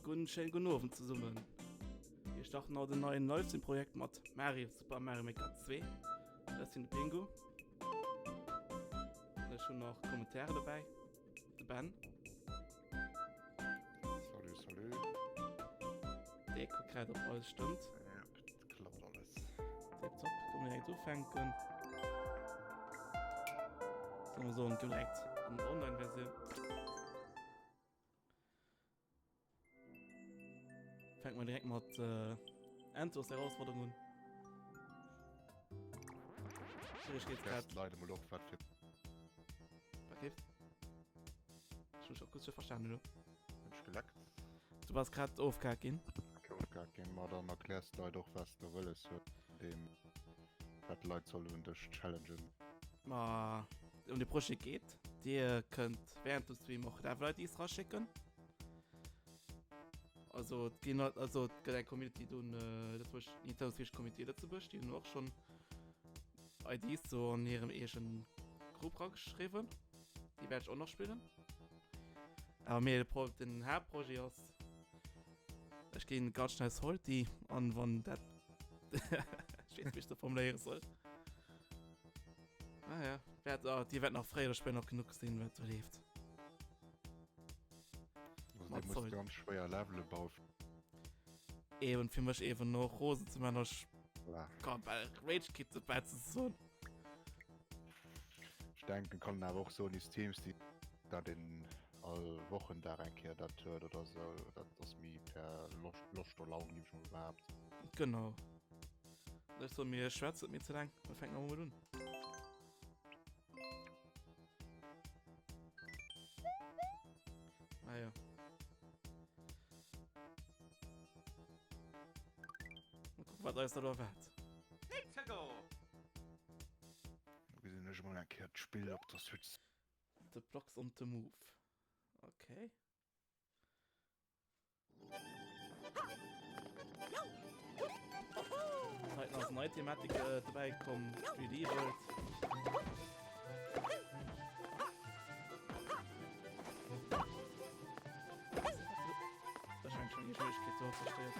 Gudden, schéinen gudden Owend zesummen. Mir starten haut en neien Livestream-Projekt mat Mario, Super Mario Maker 2. Ech sinn de Pingu. An ech hunn nach Kommentare dobäi. De Ben. Salut, salut. Dee kuckt grad, ob alles stëmmt. Ja, klappt alles. Tipptopp, können wir direkt ufänken. Sollen wir soen, direkt an der Online-Version. Fängt man direkt mat äh, Entos Herausforderung un. Schwierigkeitsgrad. Leider mal och wat fir. Was gibt's? Ich hab schon kurz verstanden, du. Ech geleckt. Du warst grad ofgehackt ginn. Okay, ofgehackt ginn. Ma dann erklärs de Leit och, was du wëlles huet, dem wat d'Leit sollen dech challengen. Ma um de Projet geet. Dir kënnt während dem Stream och Level IDs raschécken. Also et ginn also et gëtt eng Community do äh, Lëtzebuerg, Nintendo Switch Community Lëtzebuerg, déi hunn och schonn IDs so an hirem eegen Grupp rageschriwwen. Déi wäert ech och nach spillen. Awer mir de Pro den Haaptprojet ass, ech ginn ganz schnell salty an wann dat ech weess net wéi ech dat formuléiere soll. Ah ja, wäert, ah, Dir wäert nach fréier oder spéider nach genuch gesinn, wat do leeft. Also, Dir musst ganz schwéier Levele bauen. Eben, fir mech eben noch rosen ze man, ech voilà. kann bal Rage Kit ze bett ze soen. Ech denken, kann awer och soen, is Teams, déi dat een all Wochendag eng Kéier dat huet oder sou, dat ass méi per Loscht, Loscht oder Laun, géif ech mol behaapten. Genau. Ech soe mir schwätzen net méi ze laang, mir fänken einfach mol un. Ah ja. Mal gucken, wat eis da do erwaart. Let's go! Do gesinn ech mol eng Kéier d'Spill op der Switch. The blocks on the move. Okay. Heiten ass nei Thematik äh, dobäi komm, 3D World. Da scheint schon die Schwierigkeit so zu stehen.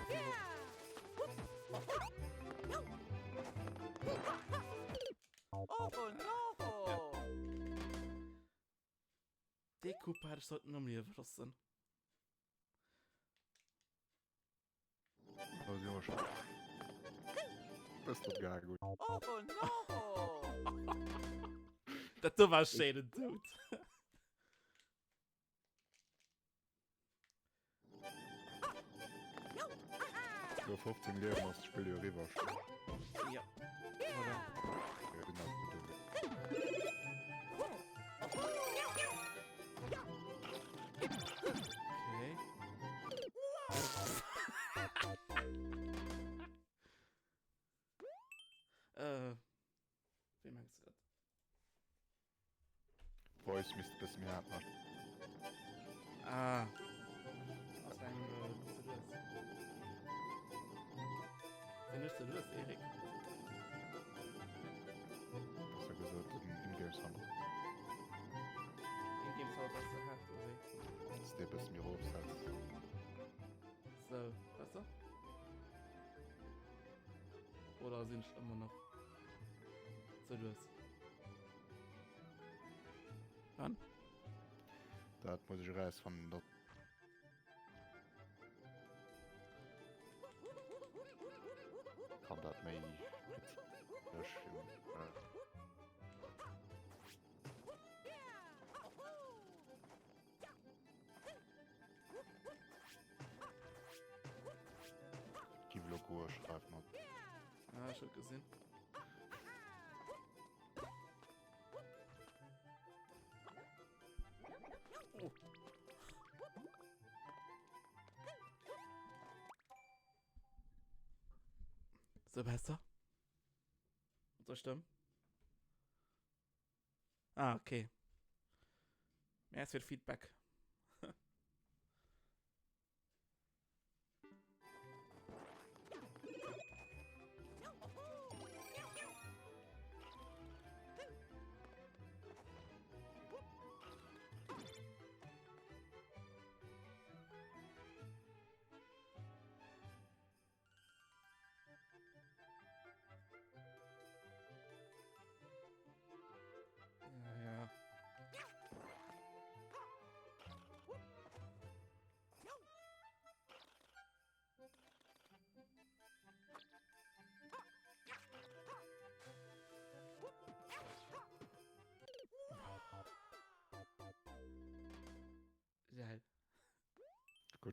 Dee Koopa hätt ech sollten am Liewe loossen. Dat do war schéin den Doud. No 15 Liewen ass d'Spill jo eriwwer. Ja. Voilà. Okay. äh, wéi mengs du dat? Voice misst e bësse méi haart maachen. Ah. Ass eng äh, ze lues. Sinn ech ze lues, Erik? Besser gesot den Ingame Sound. Ingame Sound ass ze haart, oder wéi? Dass de e bësse méi erofsetz. Sou, besser? Oder sinn ech ëmmer nach ze lues? Wann? Dat muss ech erausfannen. Dat kann dat méi präzis. Giff elo goe, schreif mat. Ah, ech huet gesinn. Oh. So besser? Mat der Stëmm? Ah, okay. Merci fir de Feedback.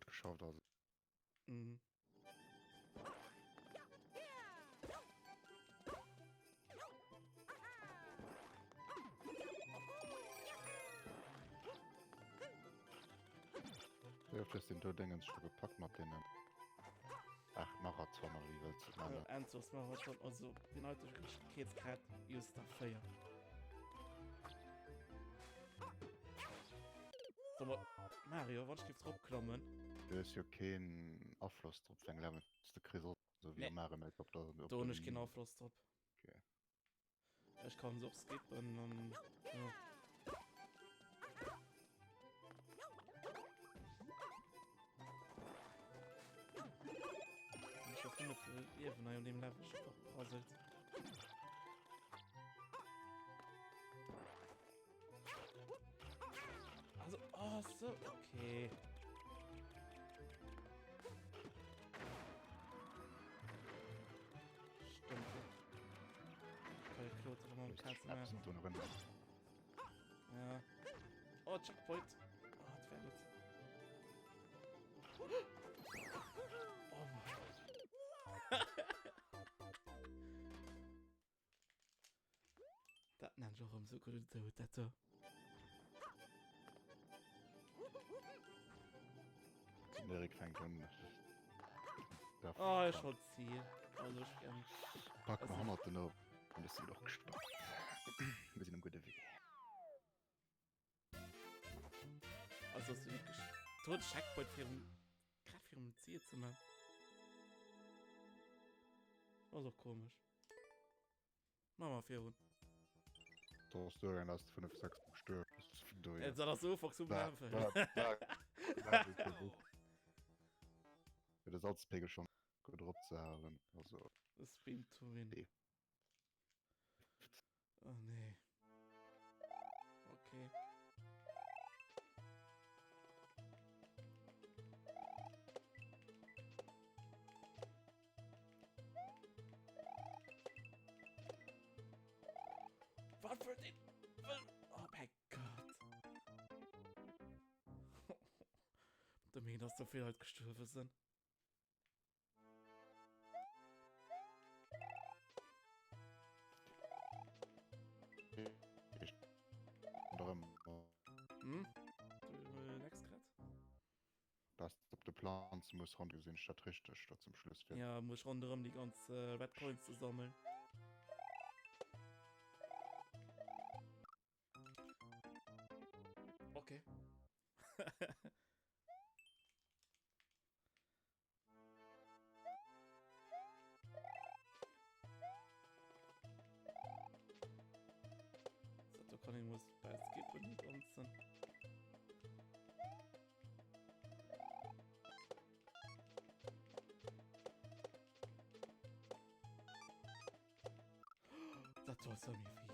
gutt geschafft ass. Mhm. Wéi oft hues den do Déngens scho gepackt mat deenen 8 Marathon oder wéi wëlls de et nennen? Enzo's Marathon, also den heitege Schwierigkeetsgrad just der 4. So, ma Mario, wann ech géif drop klammen. Du hues jo keen Afloss drop, wéi eng Levels de kriss, also wéi Nee. am Mario Maker op der, op Do der hunn ech keen Wii. Afloss drop. Okay. Ech kann se och skippen an jo. Ech hoffen op Liewen hei an deem Level verprasselt. Also, oh, so, okay. Stimmt. Ja. Oh, Checkpoint. Oh, das wär gut. Oh Mann. Dat nennt ech och erëm sou gudden Doud, dat do. Den Erik fänkt un. Oh, ech wollt Ziel. Also ech gern. Pack mal hannert den op. Und ech sinn och gespannt. Mir sinn um gudde Wee. Also hast du wirklich tot Checkpoint virum grad virum Ziel ze man. Ass och komisch. Mach mal virun. Do ass du eng aus 5, 6 gestuerf. Jetzt dat ass Ufanks vum Level. Fir de Salzpegel schon gutt erop ze halen. Also. Spin to win. Nee. Oh nee. Okay. Wat wëllt een? Oh mein Gott. De meen, dass so vill Leit gestuerwe sinn. Hm? Du, next grad? Dass op de Planze muss rond gesinn, statt richteg dat zum Schluss fir. Ja, muss ronderëm déi ganz äh, Red Coins ze sammeln. Okay. So, da kann ich muss bei skippen die ganzen. Dat war so mir fies.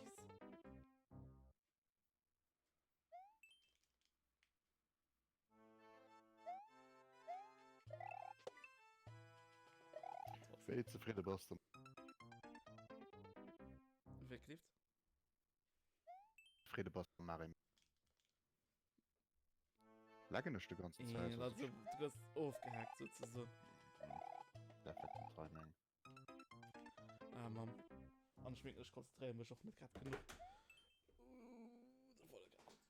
Wéi zefridde bass de? Wéi klifft? Zefridde bass de Mario? Laggen ech de ganzen Zäit? Ja, also, du gëss ofgehackt sozusagen. Perfekten Timing. Ah, Mann. An ech mengen, ech konzentréiere mech och net grad genuch. Uh, da war grad gutt.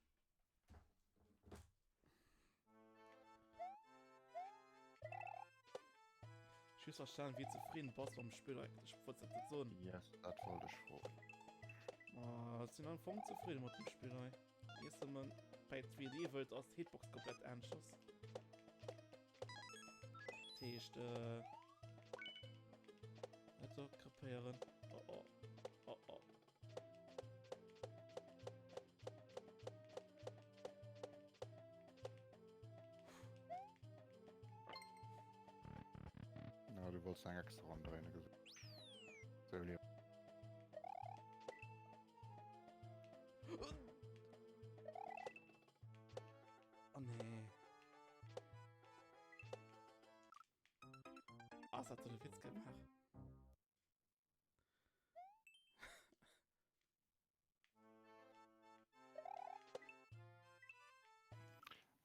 Ech just verstanen, wéi zefridden bass mam Spill eigentlech. Wolltest du dat soen? Yes, dat wollt ech froen. Ma, ech sinn am Fong zefridden mat dem Spill hei. Weess de, man, bei 3D wëllt ass d'Hitbox komplett anescht ass. Dat heescht, äh, dat do krepéieren. Oh, oh. Oh, oh. Na, du wolltest eng extra Ronn dréinen, gesinn. So, lieb. Oh nee. Ah, das hat so einen Witz gemacht.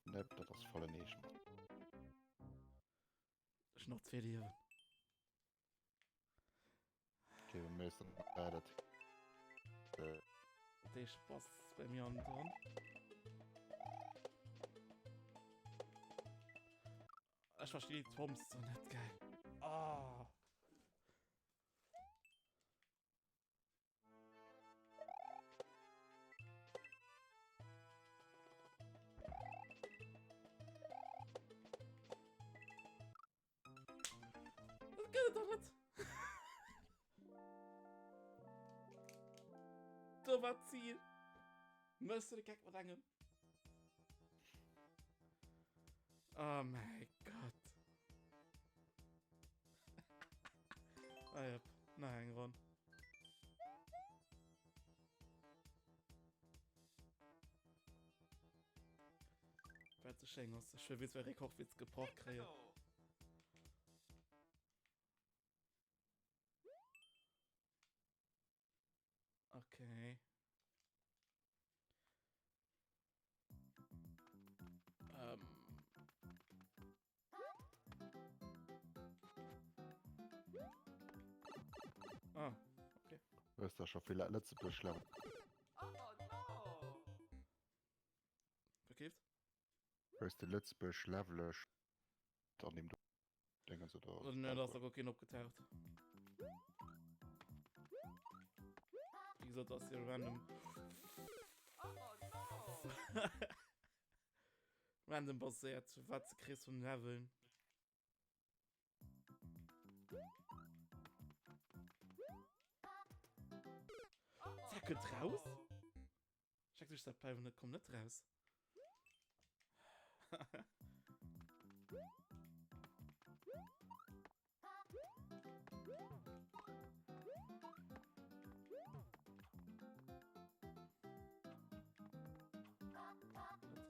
Nep, dat ass voll en Eeschmann. Ech hunn nach zwee Liewen. Okay, wir müssen äh, dat äh, Dee Spaß bei mir an dran. Ech verstehe die Toms so net geil. Ah. Dat gëtt et doch net. Do war d'Zil. Mëss du de Geck mat engem? Oh mäi Gott. Ah jep, nach eng Ronn. Wat so schéin ass, ech wëll weess Rekordwitz gebrach kréien. Okay. Ähm. Ah, okay. Hues der scho vill Lëtzebuerg Level? Verkeeft? Hues de Lëtzebuerg Levele an dem Dingens oder? Oh, ne, da ass da guer keen opgetaucht. Wéi gesot, ass jo random. Random baséiert, wat ze kriss vun Leveln. Dat kënnt raus? Check duerch dat bleiwen, dat kommt net raus.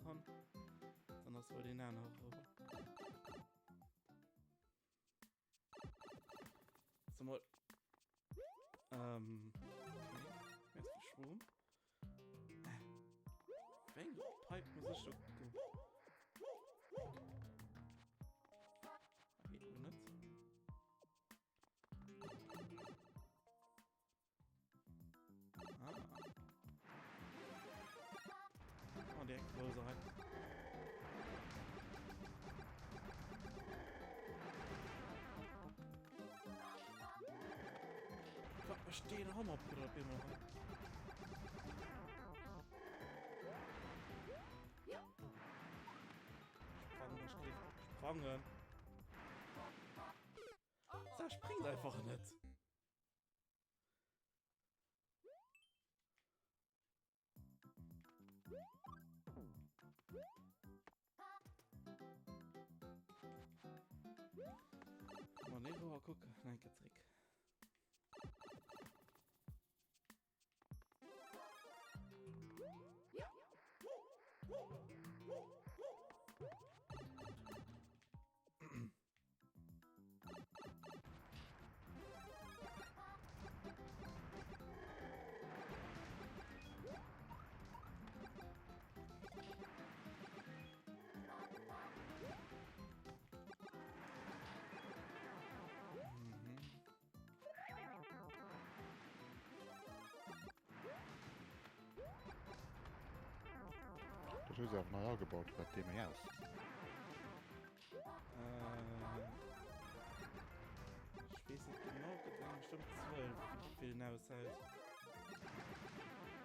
Dran. Dann ass wohl den anere rüber. So mal. Ähm. Okay. Merci Schwung. Äh. Wéi eng Pipe muss ech do kucken? Ah, geht wohl net. Ah. Oh, direkt Rose rein. Wat mécht deen Hammerbruder op eemol hei? Sprangen, sprangen. Sa springt einfach net. Mal nee, rüber gucken. Nein, kein Trick. Dat hu se awer nei agebaut, wat dee méi aus. Ech weess net genau, gëtt eng bestëmmt Zuel, wéi vill en aushält.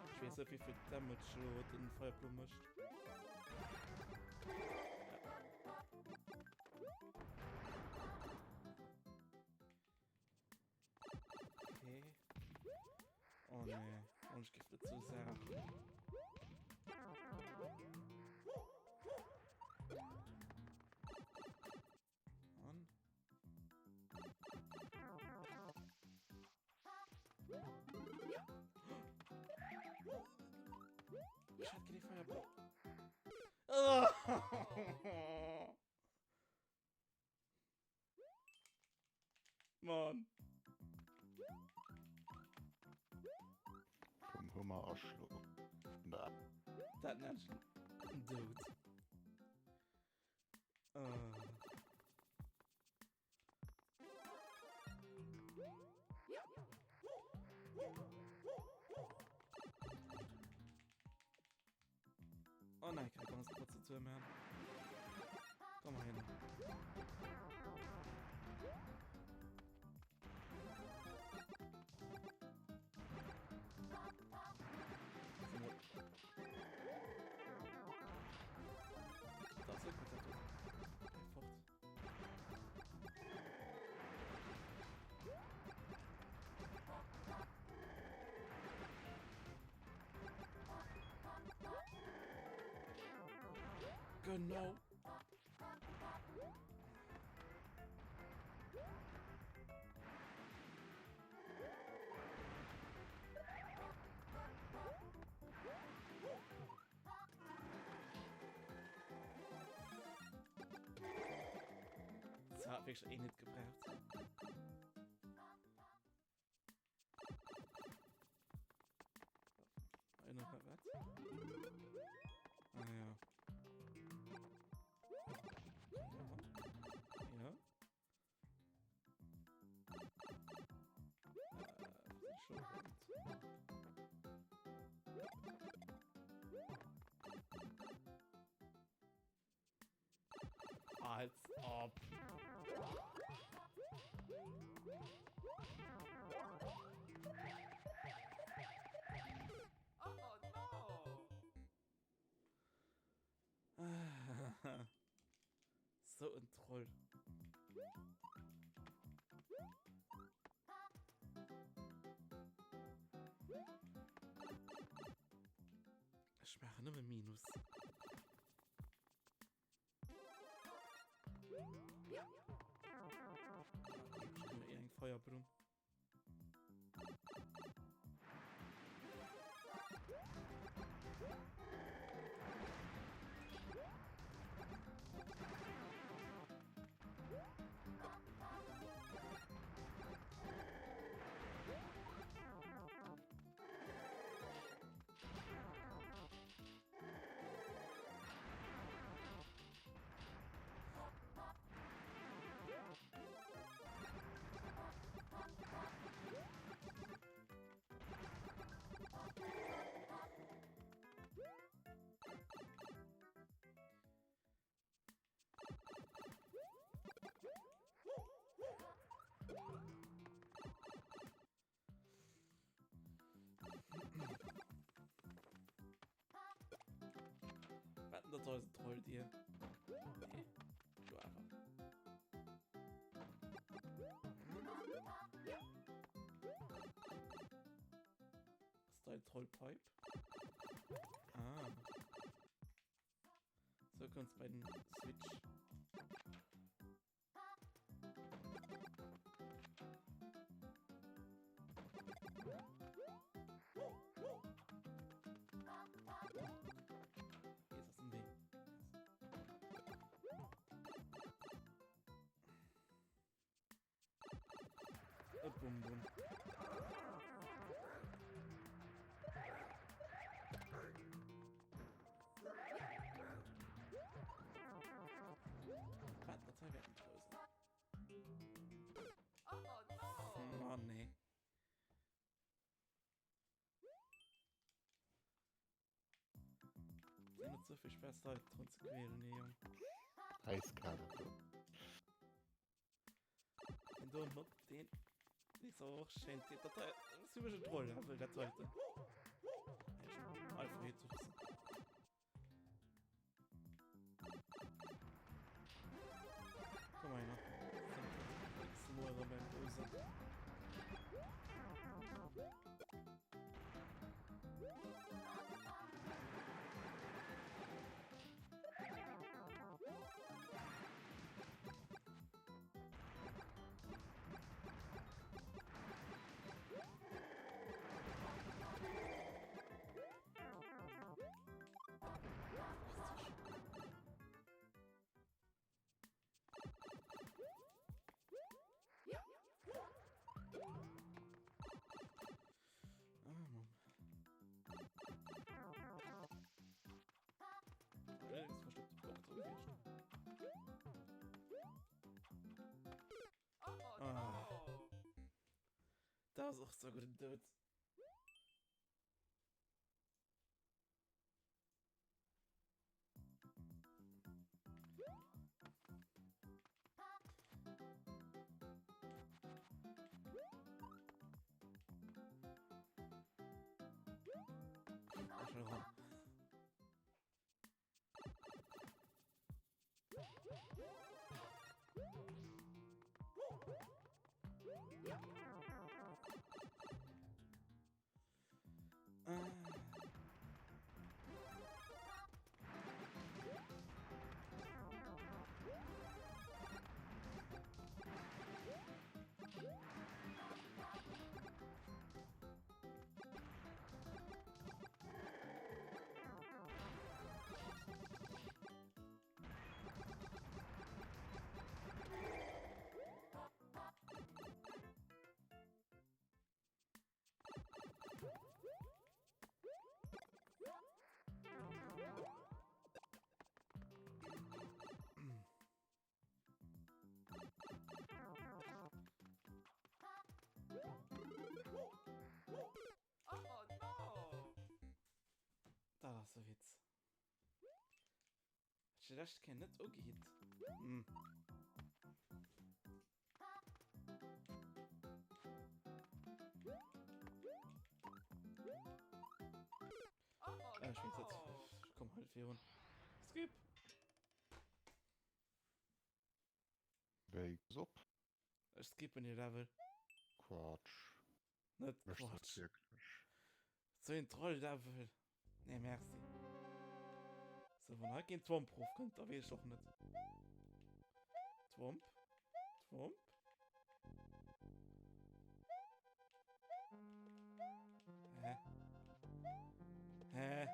Ech weess net, wéi vill Damage elo den Firebloom mécht. Okay. Oh nee, und ich gif net zu sehr. An. Ich hatte die Fireball. Oh. Mann. Vum Hummer erschloen. Dat nennt ech en Doud. Uh. Tour man. Komm mal hin. Das ist gut, das fort. Genau. Das hat wirklich eh nicht gebraucht. Eine was? Ah ja. Ja. Als ob. So en Troll. Ech maachen nëmme Minus. Eng Feierblumm. Wat dat eisen Troll dir? Nee, du awer. Ass dein Trollpipe? Ah. So kommt's bei den Switch. E Bonbon. Wat? Dat hei wäert en Troll sinn. Oh nee. Sinn net souvill Spaass Leit drun ze quälen, nee Jong. Eiskal dat do. Den do not den ist aber och schéin. Dat hei ass fir mech en Troll-Level, dat heiten. Einfach hier zu wissen. Komm mal her. Nächste Mal beim Bowser. Ah, Mann. Allerdings versteckte Block drin gewiescht. Ah. Da ass och sou gudden Doud. Level ran. Dat ass e Witz. Hat ech déi lescht Kéier net ugehitt. Hm. Ech weess net. Ech komm hei net virun. Skip! Wéi op? Ech skippen dee Level. Quatsch. Net Méchs du dat Quatsch. wierklech? Sou een Troll-Level. Nee, merci. Sou, wann hei keen Twomp rofkënnt, da weess ech och net. Twomp? Twomp? Hä? Hä?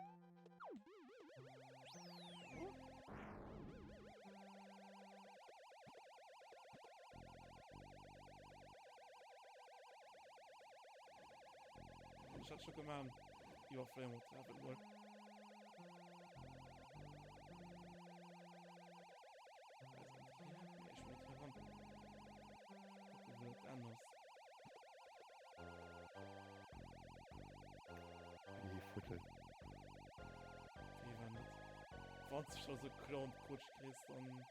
Ich hatte schon gemacht. Ja, vielleicht mal treffen wollen. Wéi Fuddel. Wéi war net? Wann du schon so Klon-Kutsch kriegst, dann...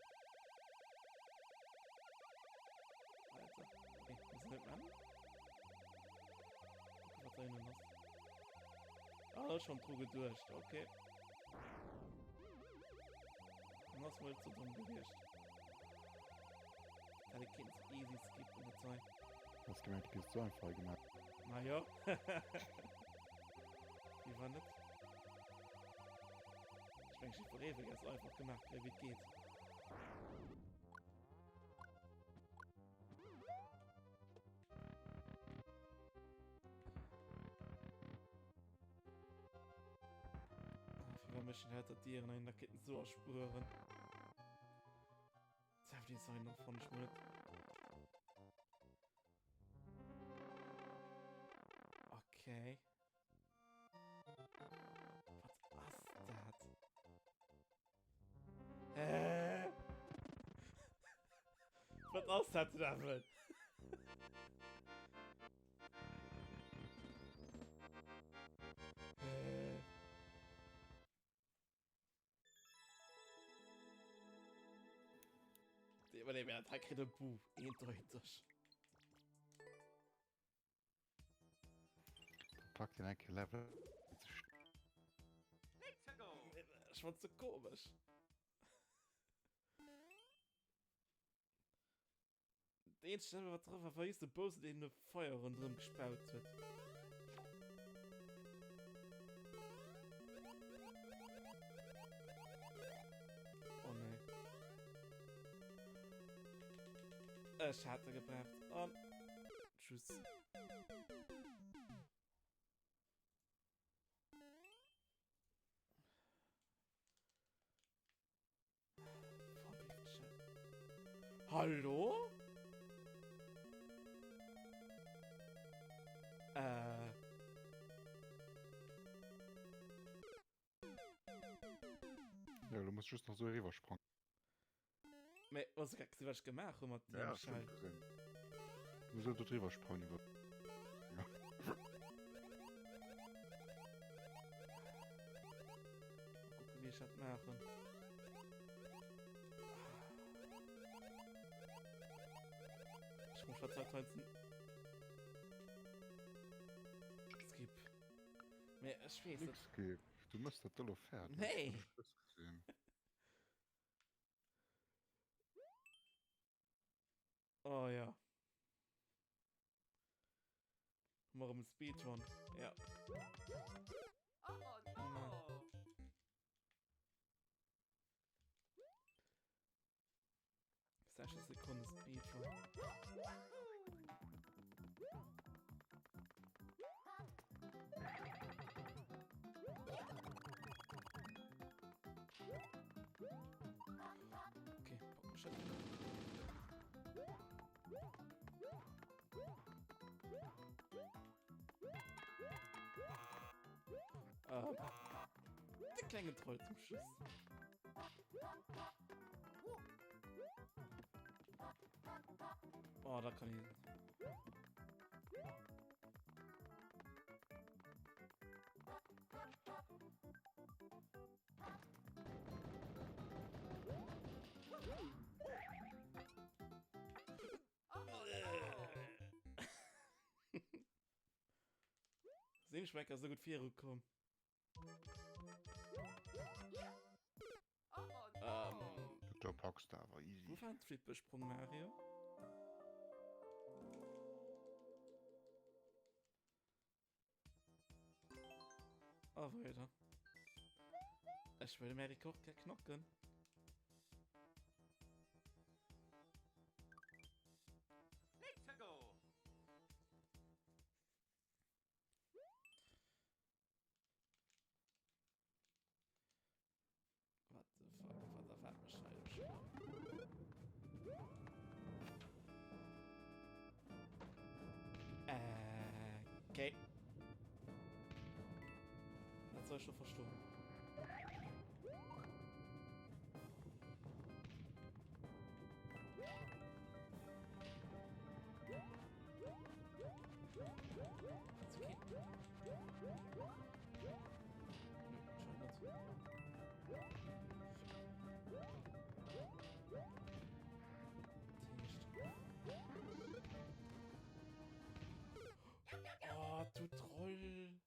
Alter. Okay, muss net machen. Gucken, was da hinten ass. Ah, da schon dru geduecht. Okay. Dann ass mal zu dumm gewiescht. Dat hätt ee kéinten easy skippen, dat hei. Hast gemengt, du kriss et sou einfach gemaach. Ma jo. Wéi wann net. Ech mengen, jiddweree wëll gär sou einfach gemaach kréien, wéi et geet. Fir mech hätt dat Dieren ein, da kéinten so erspueren. Design noch fand ich mal net. Okay. Wat ass dat? Hä? Wat ass dat Level? Hä? Nee, nee, dat kritt e Bu, eendeuteg. Packt den enke Level. Ech fand se komesch. Dat eenzegt Level wat dra war, war just de Bowser deen e Feier ronderëm gespaut huet. Oh nee. Ech hat e gebraucht. An tschüss. Hallo? Äh. Ja, du musst just noch so eriwwer sprangen. Mee hues du grad gesinn, wat ech gemaach hu mat Ja, deem ech hunn Schei? gesinn. Du muss do driwwer sprangen iwwer. Mal kucken, wéi ech dat maachen. Ech muss wat heizen. Skip. Mee ech weess net. Nix skip. Du mëss dat do lo fäerdeg. Nee. Hunn ech bëss gesinn. Oh ja. Hu mer erëm e Speedrun. Ja. Oh no! 60 Sekonne Speedrun. Okay, pack mech dat. Ähm, de klenge Troll zum Schluss. Oh, da kann ich. Sinn ech Schmecker so gut virukomm. Ähm, Do packs de awer easy. Wou war den Trippelsprung, Mario? A weider. Ech wëll mäi Rekord gär knacken. Let's go! What the fuck, wat erwaart mech hei elo scho? Äh, okay. Dat soll ech scho verstoen. Ist okay. Nö, scheint net. Oh, du Troll!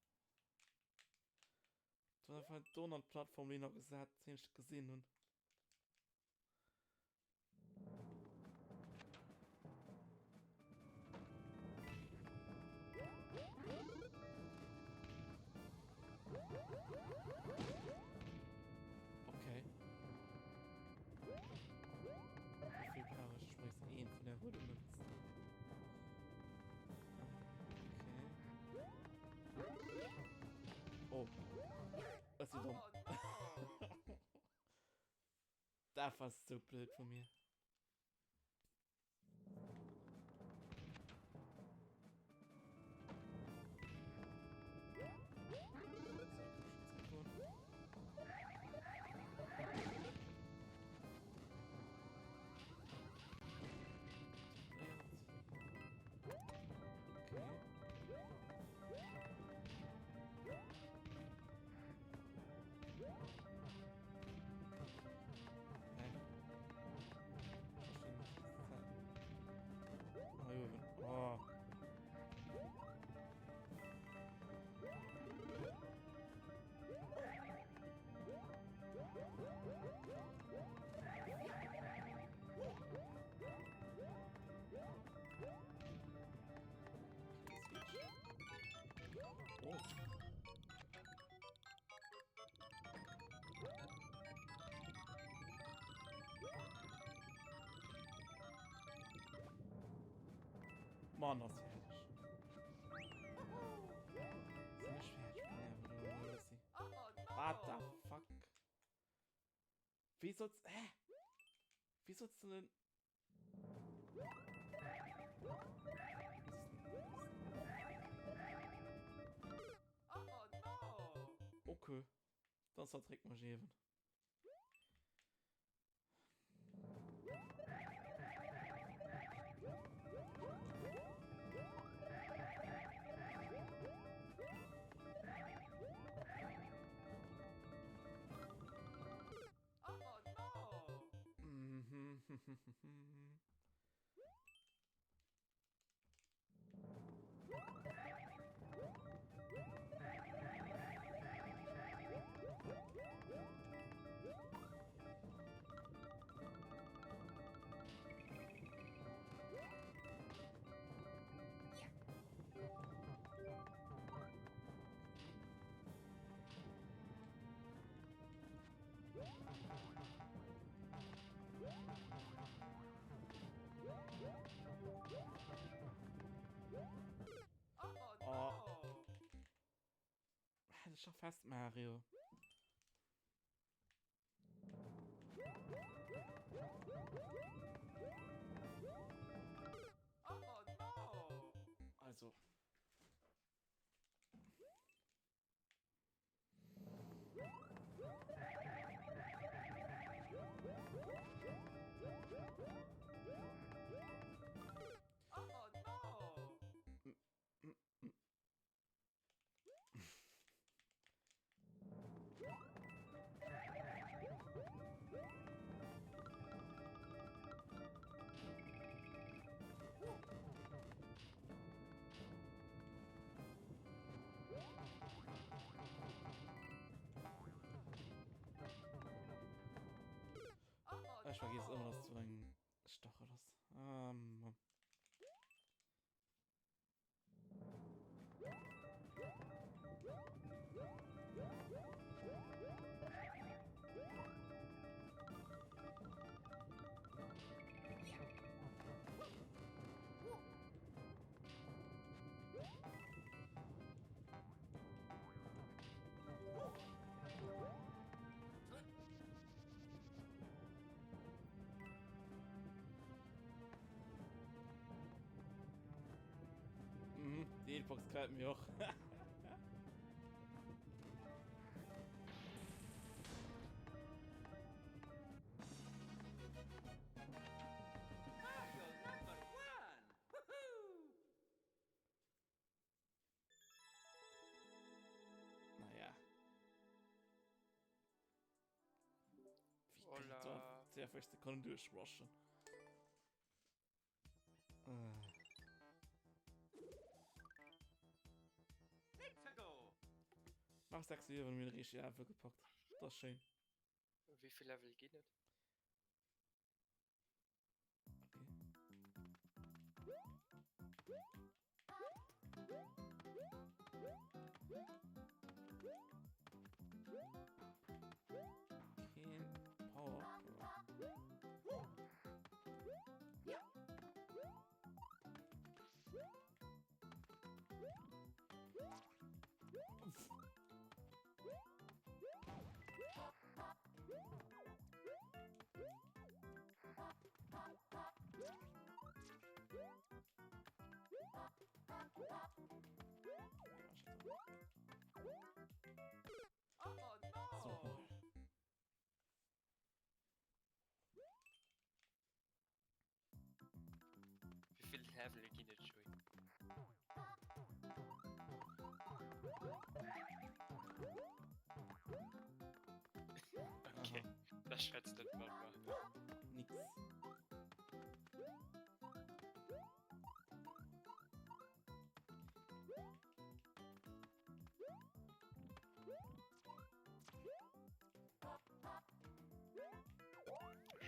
Du hast einfach Donut-Plattform, déi nach gesat, déi ech gesinn hunn. Okay. Wéi vill brauch ech? Ech bräicht een vun der roude Mënz. Okay. Oh. Ech si domm. Dat war sou blöd vu mir. Oh. Oh. Mann, ass fäerdeg. Sinn ech fäerdeg? Nee, awer do nach e bëssi. What the fuck? Wéi soll's, hä? Wéi soll's du denn? Okay, dann zerdréckt mech ewen. Hal dech dach fest, Mario. Also. Ech vergiess ëmmer, dass du eng Stachel ass. Ah, Mann. Mhm, die Hitbox gefällt mir och. Naja. Wie kann ich da 42 Sekunden durchrushen? Äh. Nach 6 Liewen mir richtig Level gepackt. Das ist schön. Wéi vill Level ginn et? Okay. Keen Power-Up. Wéi vill Levele ginn et, Joé? Okay, da schwätzt net mat mer. Nix.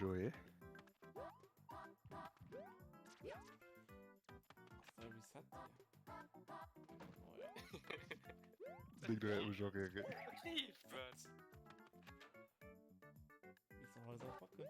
Joé? Ass da e Reset hier? Oh ja. Deng dräi mech och iergeren. Wat leeft, wat? Misst mer eis och packen.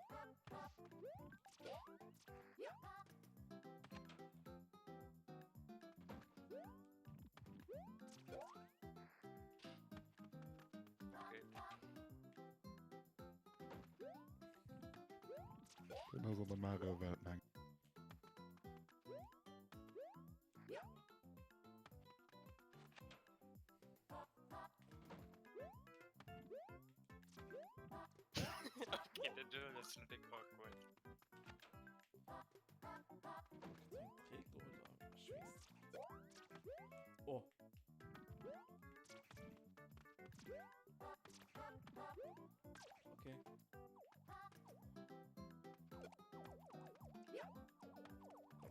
Den ass an der Mario-Welt meng. Okay, den Duel ass lo déck awkward. Oh. Okay.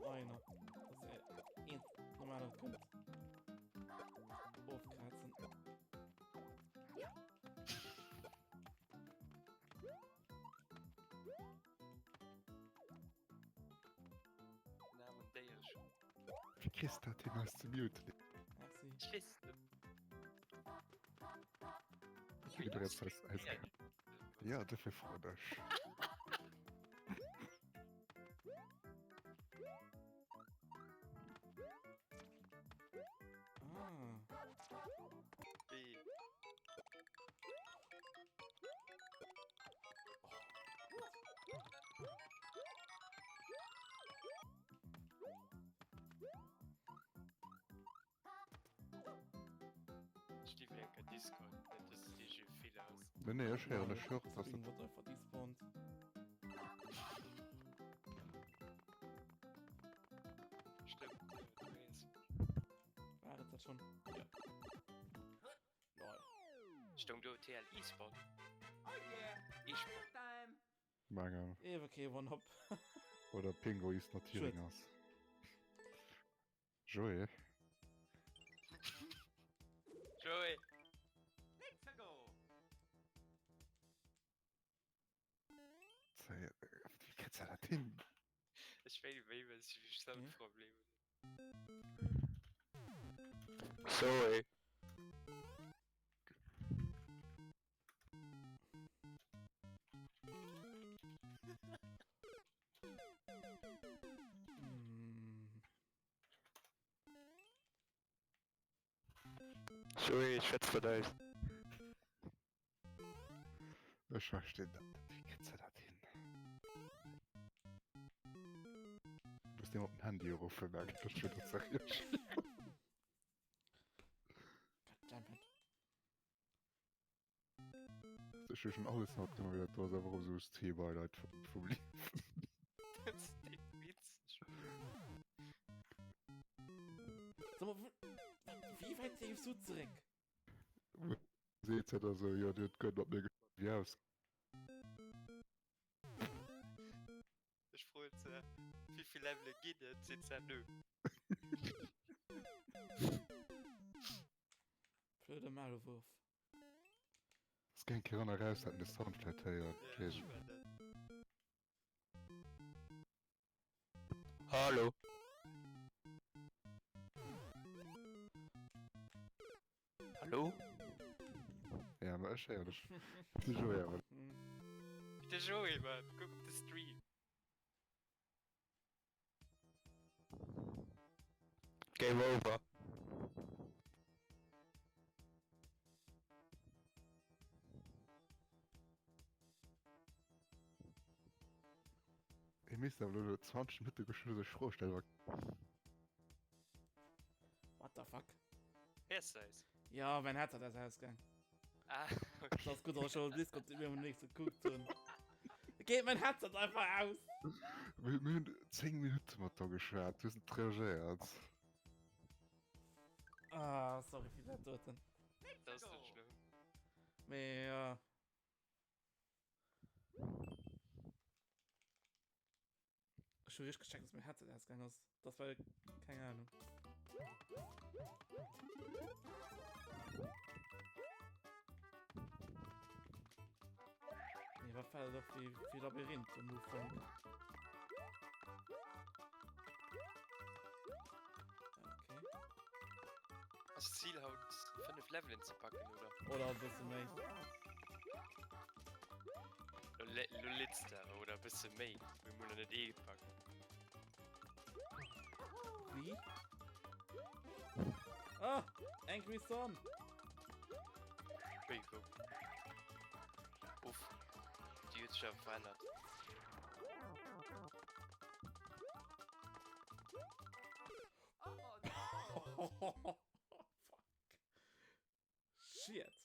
Einer. Dass er eent nom anere kënnt ofkrazen. Namen Déierchen. Wéi kriss dat hin eis ze muten? Merci. Ech weess et net. Wéi du eis eis Ja, dofir froen ech. Ah. Wéi? Discord, net dass et iergendwéi e Feeler ass. Nee, nee, ech héieren dech jo. Ass dat. Wort einfach despawned. Stëmmt, jo, du weess. War et dat schonn? Ja. Lol. Stoung do TL eSport? Oh yeah! E-Sport. Time! Mengen. Ewe kee One-Hop. Oder Pingo is not hearing us. Joé. Joé. Let's go! Wéi kënns de dat hin? Ech wéi wéi wëlls du wéi Soundproblem. Sorry. Joé, ech schwätz mat eis. Ech verstinn dat net. Wéi kënns de dat hin? Muss deem op den Handy uruffen, mä dat ass schon net seriös. Goddammit. Ech hu schon alles haut gemaach, dat do ass awer och esou Thema-Highlight vum, vum Liewen. Dat ass déck witzeg. Sag mal, wéi wäit géifs du zeréck? Seet se da sou, jo, dir hutt guer net mat mir geschwat, wéi aus. Ech froen se, wéi vill Levele ginn et? Seet se, nö. Blöde Maulwurf. Ass keng Kéier an a raus, hätten de Sound vläit héieren. Ja, ech war dat. Hallo. Hallo? Ja, ma ech héieren dech. De Joé awer. De Joé, Mann, kuck op de Stream. Game over. Ee misst awer elo no 20 Minutte geschwë sech Froe stellen, wa. What the fuck? Héiers du eis? Ja, mein Headset ass ausgaang. Ah, okay. Das ass gutt, dass ech schon op Discord mir um nächste gekuckt hunn. Geet mein Headset einfach aus. Mir mir hunn 10 Minutte mat der geschwat, du hues net reagéiert. Ah, sorry fir dat doten. Dat ass net schlëmm. Mee ja. Ech hu richteg gecheckt, dass mein Headset ausgaang ass. Das war keng Ahnung. Nee, wat war dat fir, fir Labyrinth am Ufank? Okay. Ass d'Zil haut 5 Levelen ze packen, oder? Oder e bësse méi. Lo litz de awer, oder e bësse méi. Mir hunn nach net ee gepackt. Wie? Ah! Angry Son! Wéi, wou? Uff. Déi huet sech awer verännert. Fuck. Shit.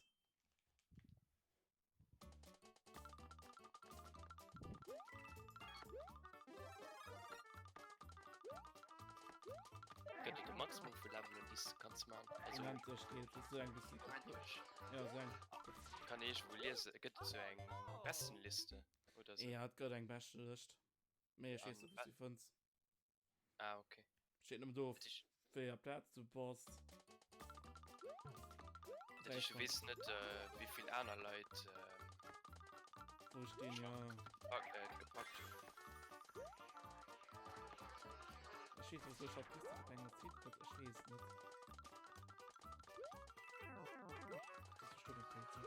Gëtt et e Maximum vu Levelen, déi s du kanns man? Also, Unendlech geet, dat ass esou eng bëssen. Unendlech. Ja, esou eng. Kann ee iergendwou liesen, gëtt et esou eng Bestenliste oder sou? Ja, et gëtt eng Beschtelëscht. Mee ech weess net, wou s du déi fënns. Ah, okay. Steet nëmmen do, op wéier Plaz du bass. Dat heescht, du weess net, äh, wéi vill aner Leit äh, Wou stinn, ja. Pack, äh, gepackt hunn. Ech weess net, wou ech haut wusste, wat eng Notiz gëtt. Ech weess net. Das ist bestimmt nicht Blödsinn.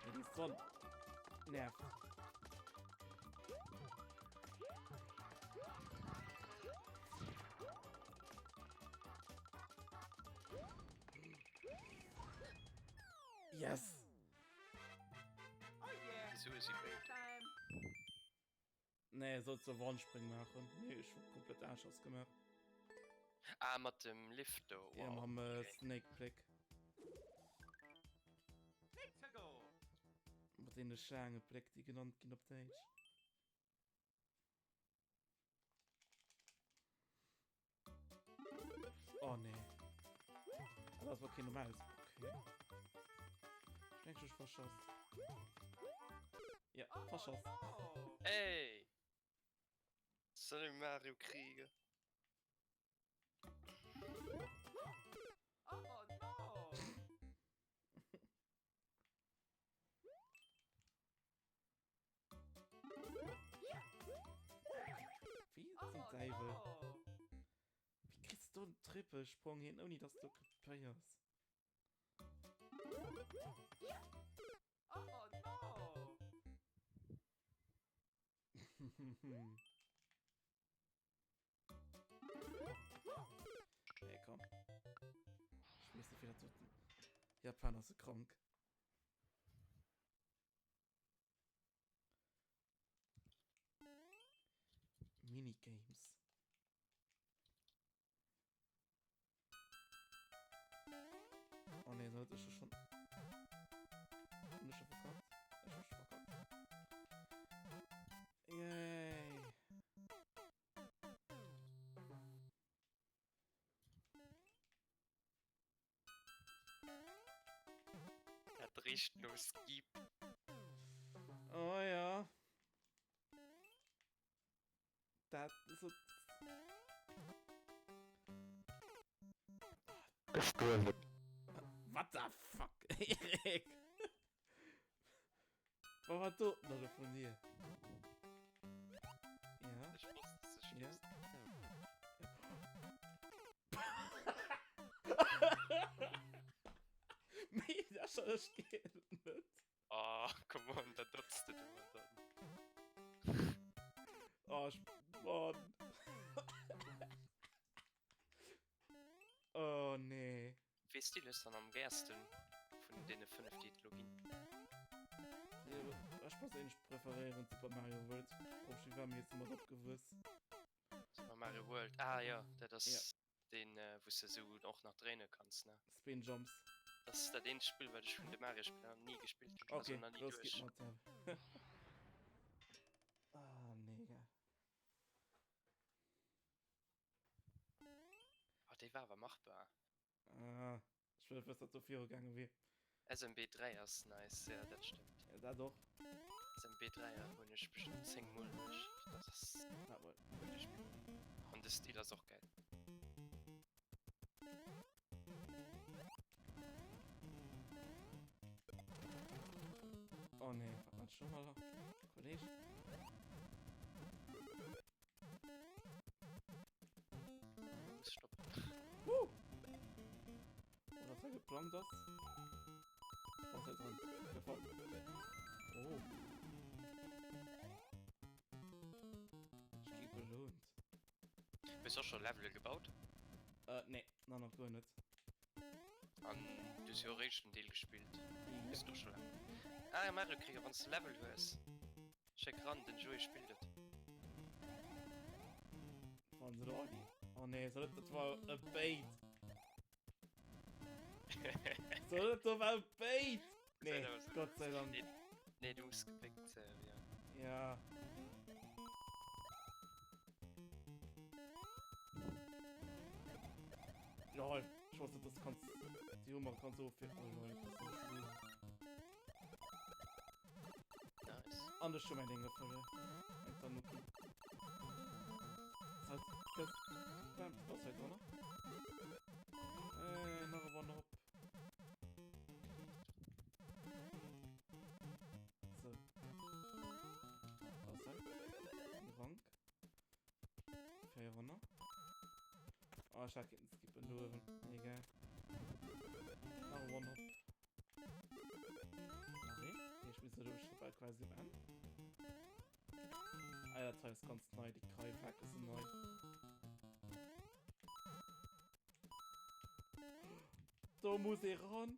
Ja, die Sonne nervt. Yes! Wieso ist sie bait? Nee, soll zur Wandspring machen. Nee, ich hab komplett Arschers gemacht. Ah, mat dem Lift do. Ja, Wow. mam äh, Okay. Snake Blick. deene Schlaangepléck, déi genannt ginn op Däitsch. Oh nee. Ah, das war kein normales. Okay. Ich denke, ich verschoss. Ja, verschoss. Ey! Salut Mario Krieger. Oh no! Wéi zum Däiwel? Wéi kriss du en Trippelsprong hin, ouni dass du krepéiers? Nee, komm. Ech weess net, wéi dat doten. Japaner si krank. Minigames. Oh nee, sollte ich schon. Bin ich schon verkackt? Ich hab schon verkackt. Yay. Dat richt no Skip. Oh ja. Dat so. Gestuerwen. What the fuck, Erik? Wat war do nach elo vun dir? Ja. Ech wosst, dass du Ja. stirbst. Méi lächerlech geet et net. Oh, come on, dat dotz de du mat dann. Oh, ech, Mann. Oh, nee. Wee Stil hues dann am gäersten vun deene 5 déi et lo ginn? Ech perséinlech preferéieren Super Mario World, obwuel war mir jetzt domat opgewuess. Super Mario World, ah jo, dat ass Ja. deen wou s de sou och nach dréine kanns ne? Spin Jumps. Dat ass dat eenzegt Spill wat ech vun de Mario Spiller nach ni gespillt hunn, also Okay, nach ni los geet duerch. mat der. Ah nee, gell. Oh, déi war awer machbar. Ah, ech wëll wëssen, wat do viru gaange wier. SMB 3 ass nice, ja dat stëmmt. Ja, dat och. SMB 3 hunn ech bestëmmt 10 mol duerch. Dat ass Ah, well. e gudde Spill. An de Stil ass och gäil. Oh nee, wat man schon mal Kolleg. Muss stoppen. Woo! Oh, dat war geplant ass. Oh, sei dran. Gefall. Oh. Ich gi belohnt. Hues och scho Levele gebaut? Äh, nee, nach nach guer net. An du hues jo och eréischt den Deel gespillt. Hues du och scho Level? Ah, Mario Krieger, wann s de Level hues. Schéck ran, den Joé spillt et. Wann se do Oh nee, soll dat war e Bait. Soll dat do war e Bait. Nee, Gott sei Dank. Nee, nee, du muss gebéckt äh, ja. Ja. Lol, ich wusste, das kannst die Hummer kann so viel. Oh lol, das ist so schwul. Nice. An ech hu mäin Ding gefunden. Eng Tanuki. Das das, bam, das halt drunter. Äh, nach e One-Hop. So. Was halt? Ein Rank. 400. Oh, ich hab keinen Skip in Luren. Egal. Nach e One-Hop. Nach een? Nee, ich bin so durch, bald quasi am Ende. Ah, dat hei ass ganz nei, déi Kaiwecke sinn nei. Do muss ee ran.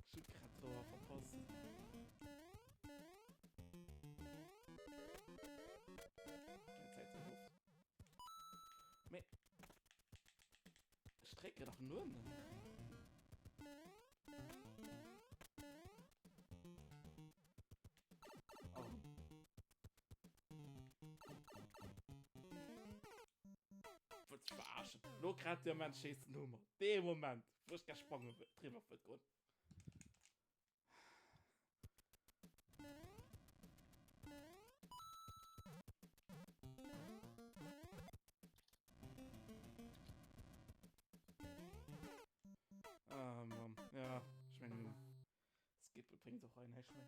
Ech hu grad d'Hoer verpasst. Meng Zäit leeft of. Mee ech drécke dach nëmmen. Verarschen. Lo grad de Moment schéisst den Hummer. Dee Moment, wou ech gär sprange wëll, driwwer wëll goen. Ah, Mann. Ja, ich mein, Skip bringt auch rein, echt méi.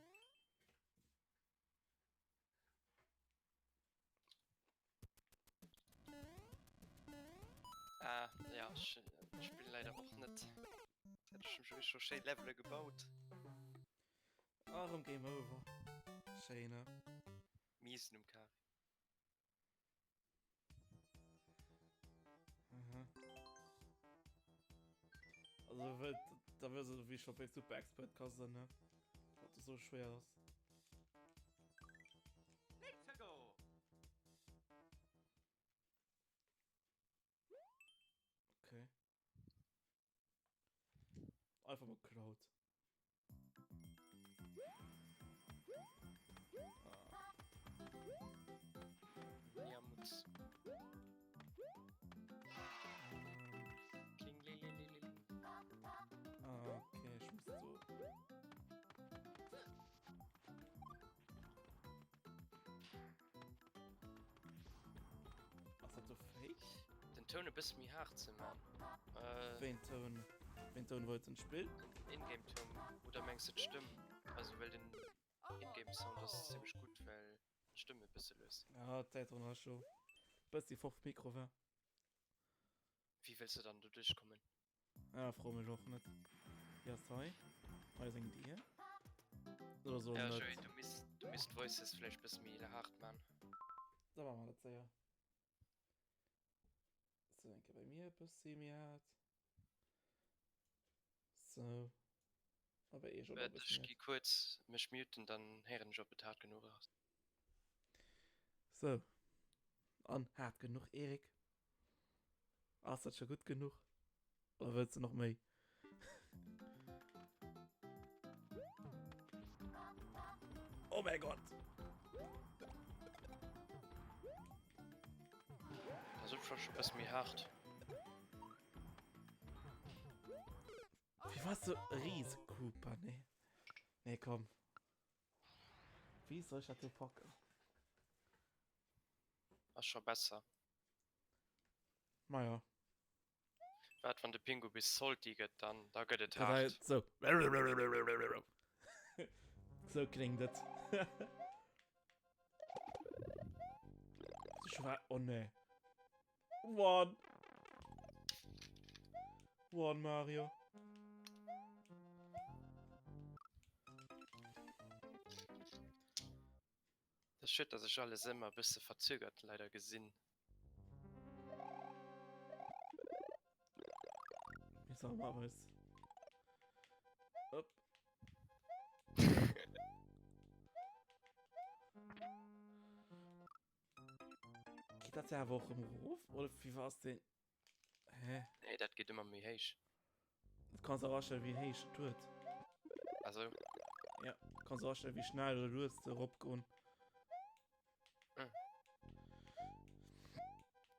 Ah, ja, ech spillen leider och net. Hätt ech mech scho schéi Levele gebaut. Ah, rëm Game Over. Schéin, ne? Miesen um Kari. Mhm. Also, wëllt, da wëllt se wéi scho bei Super Expert ka sinn, ne? Wat esou schwéier ass. Let's go! Okay. Einfach mal Cloud. Ja, Mutz. Kling, ling, ling, ling, ling. Ah, okay, ich muss so. Ass dat do fake? Den Toun e bësse méi haart ze man. Äh, Wéi en Toun? Wéi en Toun wollt en Spill? Den Ingame-Toun. Oder mengs de d'Stëmm? Also well den Ingame-Sound ass zimmlech gutt, well d'Stëmm e bësse lues. Ja, d'Zäit drun ass scho bëssi fort vum Mikro war. Wéi wëlls de dann do duerchkommen? Ah, fro mech och net. Déi ass hei. Hei ass eng Dier. Oder so Ja, net. Joey, du misst, du misst d'Voices vläicht bësse méi haart man. Da maache mer dat séier. Sou, eng Kéier bei mir e bëssi méi haart. Sou. A bei iech och e Waart, bëssi ech méi gi haart. kuerz mech muten, dann héieren ech, ob et haart genuch ass. Sou. An haart genuch, Eric? Ass dat scho gutt genuch? Oder wëlls de nach méi? Oh mäi Gott! Dat ass scho scho bësse méi haart. Wéi war se Riese-Cooper? Nee. Nee, komm. Wéi soll ech dat do packen? Ass scho besser. Maja. Waart, wann de Pingu bis salty gëtt, dann da gëtt et Dat haart. Sou. Sou kléngt et. Schwa oh nee. One. One Mario. Dat ass schued, dass ech alles ëmmer e bësse verzögert leider gesinn. Mir sagen mal was. Upp. Geht dat awer och erëm erof oder wéi war ass den? Hä? Nee, dat geet ëmmer méi héich. Du kanns och astellen, wéi héich et huet. Also. Ja, kanns och astellen, wéi schnell oder lues de eropgoen. Hm.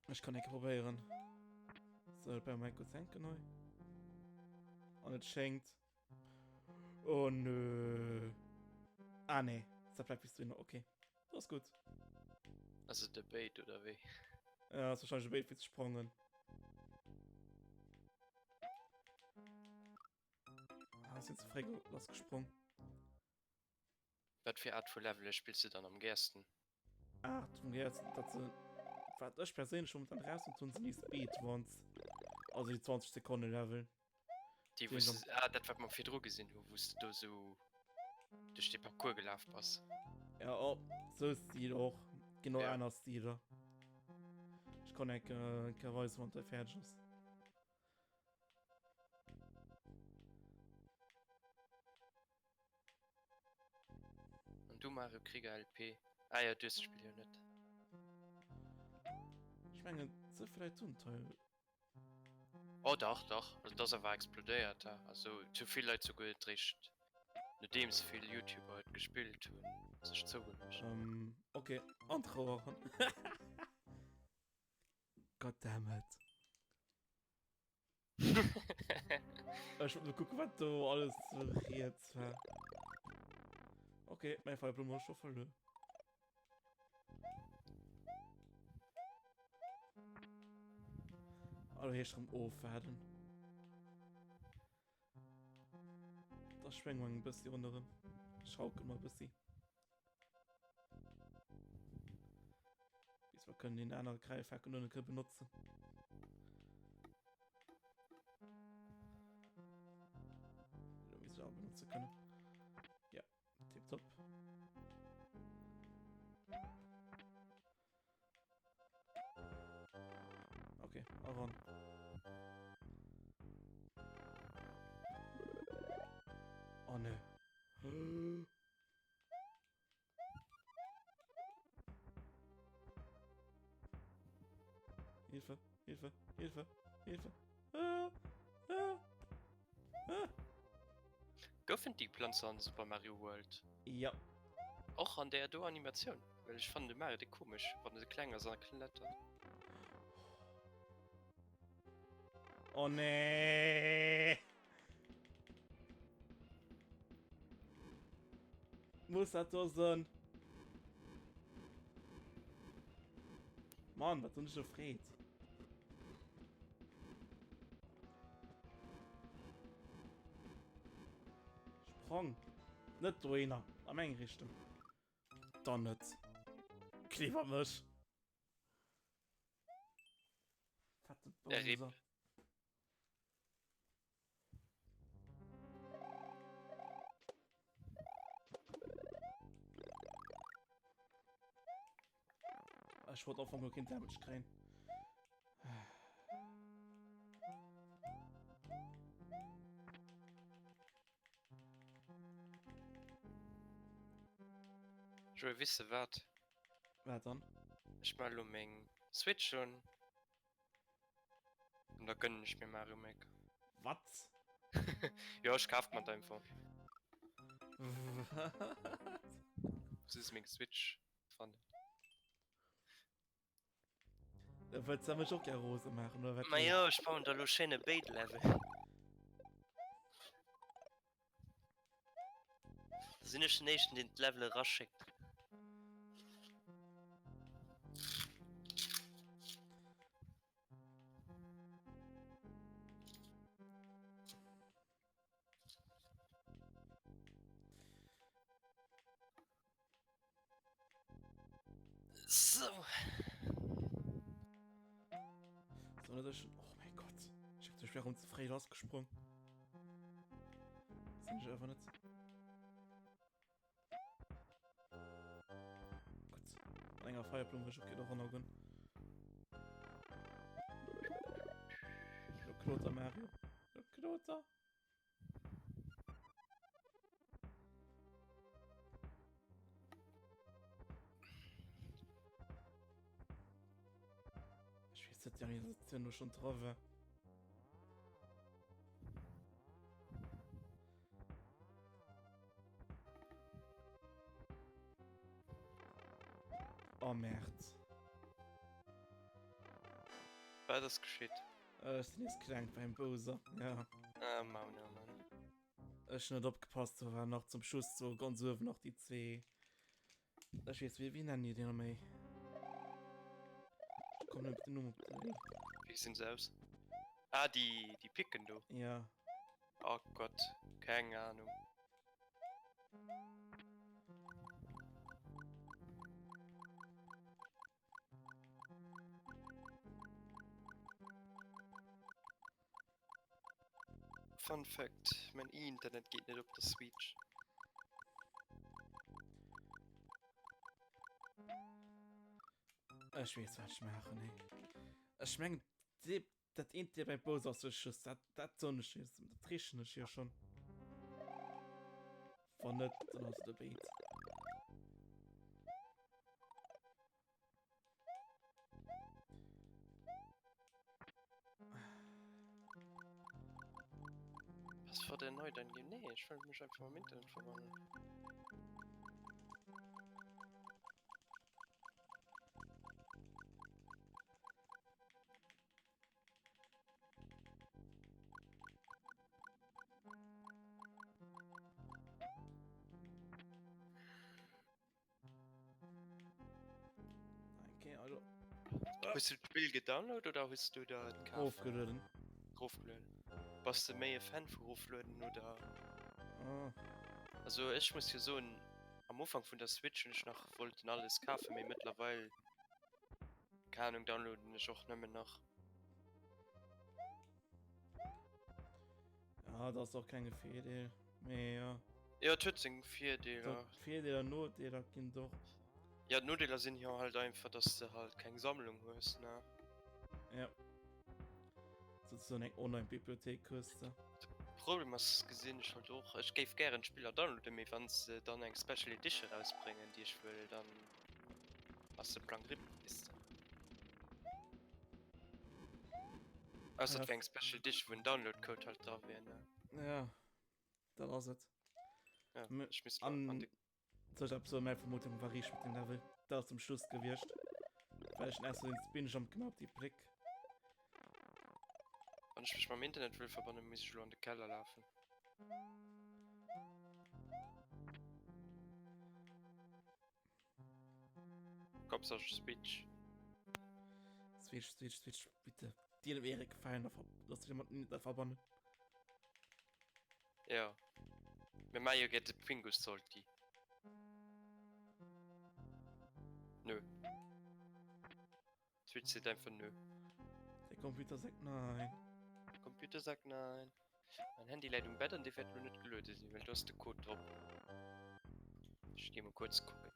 Ech kann enke probéieren. So, bei mein kurz hänken neu. An et schéngt. Oh nö. Ah nee, dat bleibt bis drin. Okay, das ist gut. Ass et e Bait oder wéi? Ja, ass wahrscheinlech e Bait fir ze sprangen. Ah, sinn ze fréi lass gesprong. Wat fir Art vu Levele spills de dann am gäersten? Art vum gäersten, dat se wat ech perséinlech momentan raus hunn, sinn déi Speedruns. Also déi 20 Sekonne Level. Déi wou s ah dat wat mer virdru gesinn hu wou s de do sou duerch de Parcours gelaf bass. Ja oh, sou Stil och ginn och aner Stiler. Ech kann eng Kéier weisen wann de fäerdeg ass. An du Mario Krieger LP? Ah ja, du hues d'Spill jo net. Ech mengen se vläit hunn Teil. Oh dach, dach, also et ass awer explodéiert he, also et hu vill Leit souguer et réischt nodeems vill Youtuber et gespillt hunn sech zougeluecht. Um, ok, an d'Rou eran. Goddammit. Ech wollt nur kucken, wat do alles riets war. Okay, meng Feuerblumm hu ech scho verluer. Hallo, hier ist ofwaarden. Da schwénge mer e bëssi ronderëm. Schaukel mer e bëssi. Bis mer kënnen deen anere Gräifhaken kënne benotzen. Lo misst ech awer benotze kënnen. Ja, tipptopp. Okay, eran. Oh ne. Hilfe, Hilfe, Hilfe, Hilfe. Ah, ah, ah. Goufen déi Planzer an Super Mario World? Ja. Och an där do Animatioun? Well ech fannen de Mario déck komesch wann e sou kleng ass an klettert. Oh nee! Muss dat do sinn? Mann, wat hunn ech gefreet. Sprong. Net dohinner, a meng Richtung. Dann net. Kleef op mech. Fette Bowser. Ech wollt am Fong keen Damage kréien. Joé, weess de wat? Wat dann? Ech man elo meng Switch un. An da gönnen ech mir Mario Maker. Wat? Jo, ech kaf mer et einfach. Wat? Muss meng Switch fannen. Da wëlls de mech och gär rose maachen, oder wat? Ma jo, ech bauen der lo schéin e Bait-Level. Da sinn ech den éischten, deen d'Level eraschéckt. So. So, das ist schon. Oh mein Gott. Ich hab schwer rum zu frei losgesprungen. Das sind ich einfach nicht. Gut. An enger Feierblume ich okay doch noch gehen. Kloter Mario. Kloter. Ech weess net, déi Animatioun do schonn dra war. Oh Merd. Wat ass geschitt? Ech sinn nees kleng beim Bowser, ja. Ah, Mann, oh Mann. Ech hun net opgepasst, do waren nach zum Schluss so ganz uewen nach déi zwee. Ech weess, wéi, wéi nennen déi déi méi? Ech kommen net op den Numm op den. Wéi gesinn se aus? Ah, déi, déi Picken do. Ja. Oh Gott, keng Ahnung. Fun Fact, Mäin Internet geet net op der Switch. Ech weess wat ech maachen, hey. Ech mengen dee dat eent dee beim Bowser ass sech just dat dat soen ech jo, dat richen ech jo schonn. Wann net, dann ass et e Bait. Was war der neu dann gehen? Nee, ich wollte mich einfach im Internet verwandeln. Hues du d'Spill gedownload oder hues du der et kaf? Rofgelueden. Rofgelueden. Bass de méi e Fan vu roflueden oder? Ah. Also ech muss jo soen, am Ufank vun der Switch hunn ech nach wollten alles kafen, mee mëttlerweil, keng Ahnung, downloaden ech och nëmmen nach. Ja, dat ass och kenge Virdeel, mee jo. Jo, et huet seng Virdeeler. Virdeeler, Nodeeler ginn et och. Ja, d'Nodeeler sinn jo halt einfach, dass de halt keng Sammlung hues, ne? Ja. Souzesoen eng Online-Bibliothéik hues de. De Problem ass, gesinn ech halt och, ech géif gären d'Spiller downloaden, mee wann se dann eng Special Edition erausbréngen, déi ech wëll, dann ass de Plang RIP, weess de. Ausser et wär eng Special Edition, wou en Download-Code halt dra wär, ne? Ja, dat ass et. Ja, ech misst mal an de. Soll ech eppes soen? Mäi Vermutung war riicht mat dem Level. Dat ass zum Schluss gewiescht, well ech den extra den Spin-Jump gemaach op déi Bréck. Wann ech mech mam Internet wëll verbannen, muss ech elo an de Keller lafen. Komm, sag ich Switch. Switch, Switch, Switch, bitte. Dir dem Erik gefallen, da lass dich mit dem Internet verbannen. Ja. Mir maache jo gär de Pingus Salty. Nö. Switch seet einfach nö. Der Computer sagt nein. Computer sagt nein. Mein Handy läit um Bett an dee wäert lo net geluede sinn, well do ass de Code drop. Ech gi mol kuerz kucken.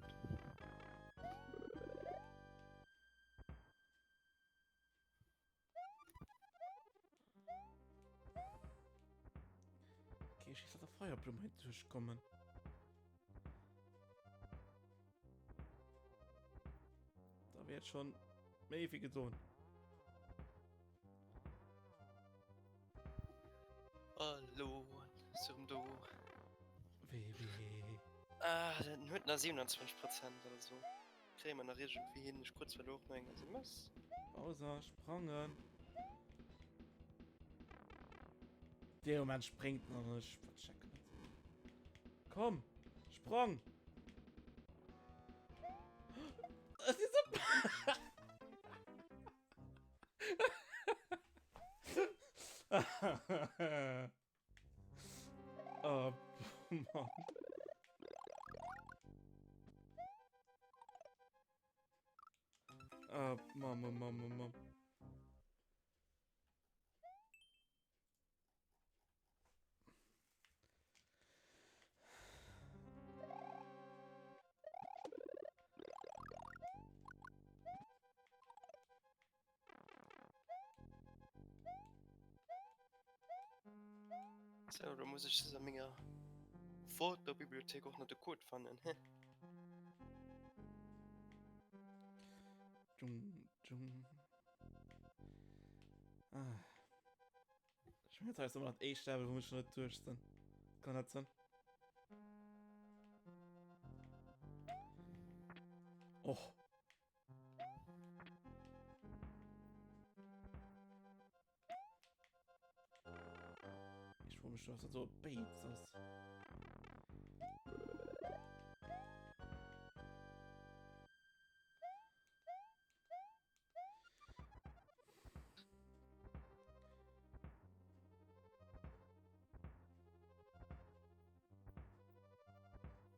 Okay, ech der Feierblumm hei duerchkommen. Da wär schon méi wéi gedoen. Hallo, ass erëm do. Wéi, wéi. Ah, den huet nach 27 Prozent oder so. Kréie mer nach iergendwéi hin. Ech krut zwar elo och nach eng SMS. Bowser, sprangen. Dee Moment spréngt en an ech verchecken et. Komm, sprang! Es ist so. Oh, Mann. Oh, Mann, Mann, Mann, Mann, Mann. So, da muss ech a menger Fotobibliothéik och nach de Code fannen. Hä? Dschung, dschung. Ah. Ech mengen, dat hei ass ëmmer dat éischt Level, wou ech net duerch sinn. Kann dat sinn? Och. Ich freue mich schon, dass das so Bates ist.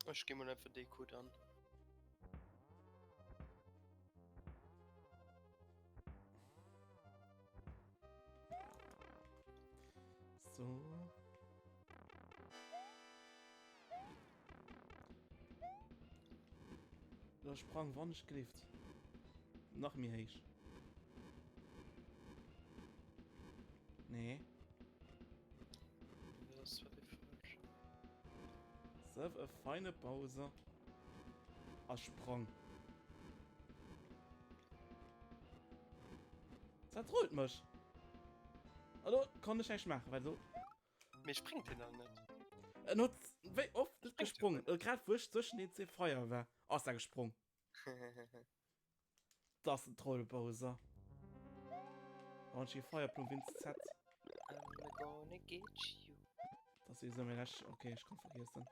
Ech gi mol einfach dee Code an. So. Da sprang wann ech gelift. Nach méi héich. Nee. Das war die falsch. Serve e feine Bowser. A sprang. Dat trollt mech. Also kann ech näischt maachen, well so. Mee springt hien dann net? En huet wéi oft net gesprongen. Grad wou ech zwëschen den zwee Feier war, ass er gesprong. Dat ass den Troll Bowser. Wann ech ee Feierplum winst Z. I'm gonna get you. Dat ass sowieso méi lech. Okay, ech kann vergiessen.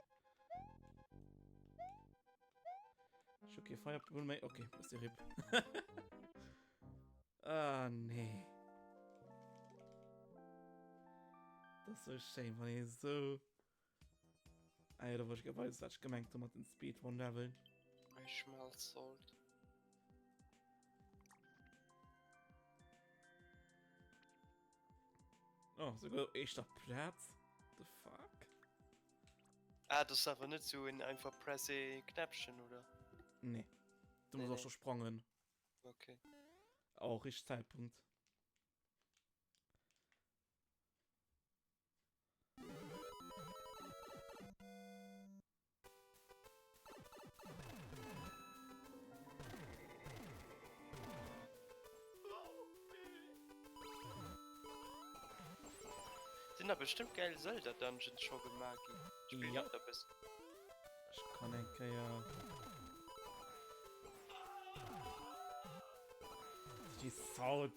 Ech hu kee Feierplum méi. Okay, ass de RIP. Ah nee. Dat ass sou schéin, wann ee sou. Ah ja, da wollt ech grad weisen, wat ech gemengt hu mat den Speedrun-Leveln. I smell salt. Oh, souguer op éischter Plaz. The fuck? Ah, das ist awer net sou en einfach press e Knäppchen, oder? Nee. Du Nee, muss och nee. scho sprangen. Okay. Auch richtig Zeitpunkt. Sinn da bestëmmt geil Zelda Dungeons scho gemaach ginn. Spillen Ja. dat e bëssen. Ech kann eng Kéier déi Sounds.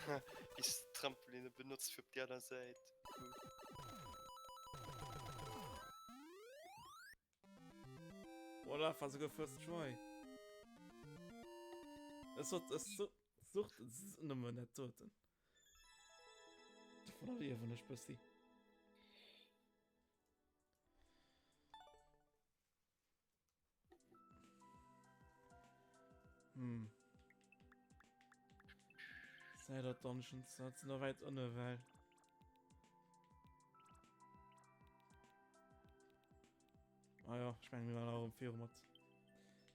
Wéi s de Trampoline benotzt fir op déi aner Säit. Cool. Voilà, war souguer first try. Ech sot, ech so, sucht nëmmen dat doten. Dovunner liewen ech bëssi. Hm. Zelda Dungeons, dat sinn der wäit ënne well. Ah ja, ich meine, wir waren auch im mat.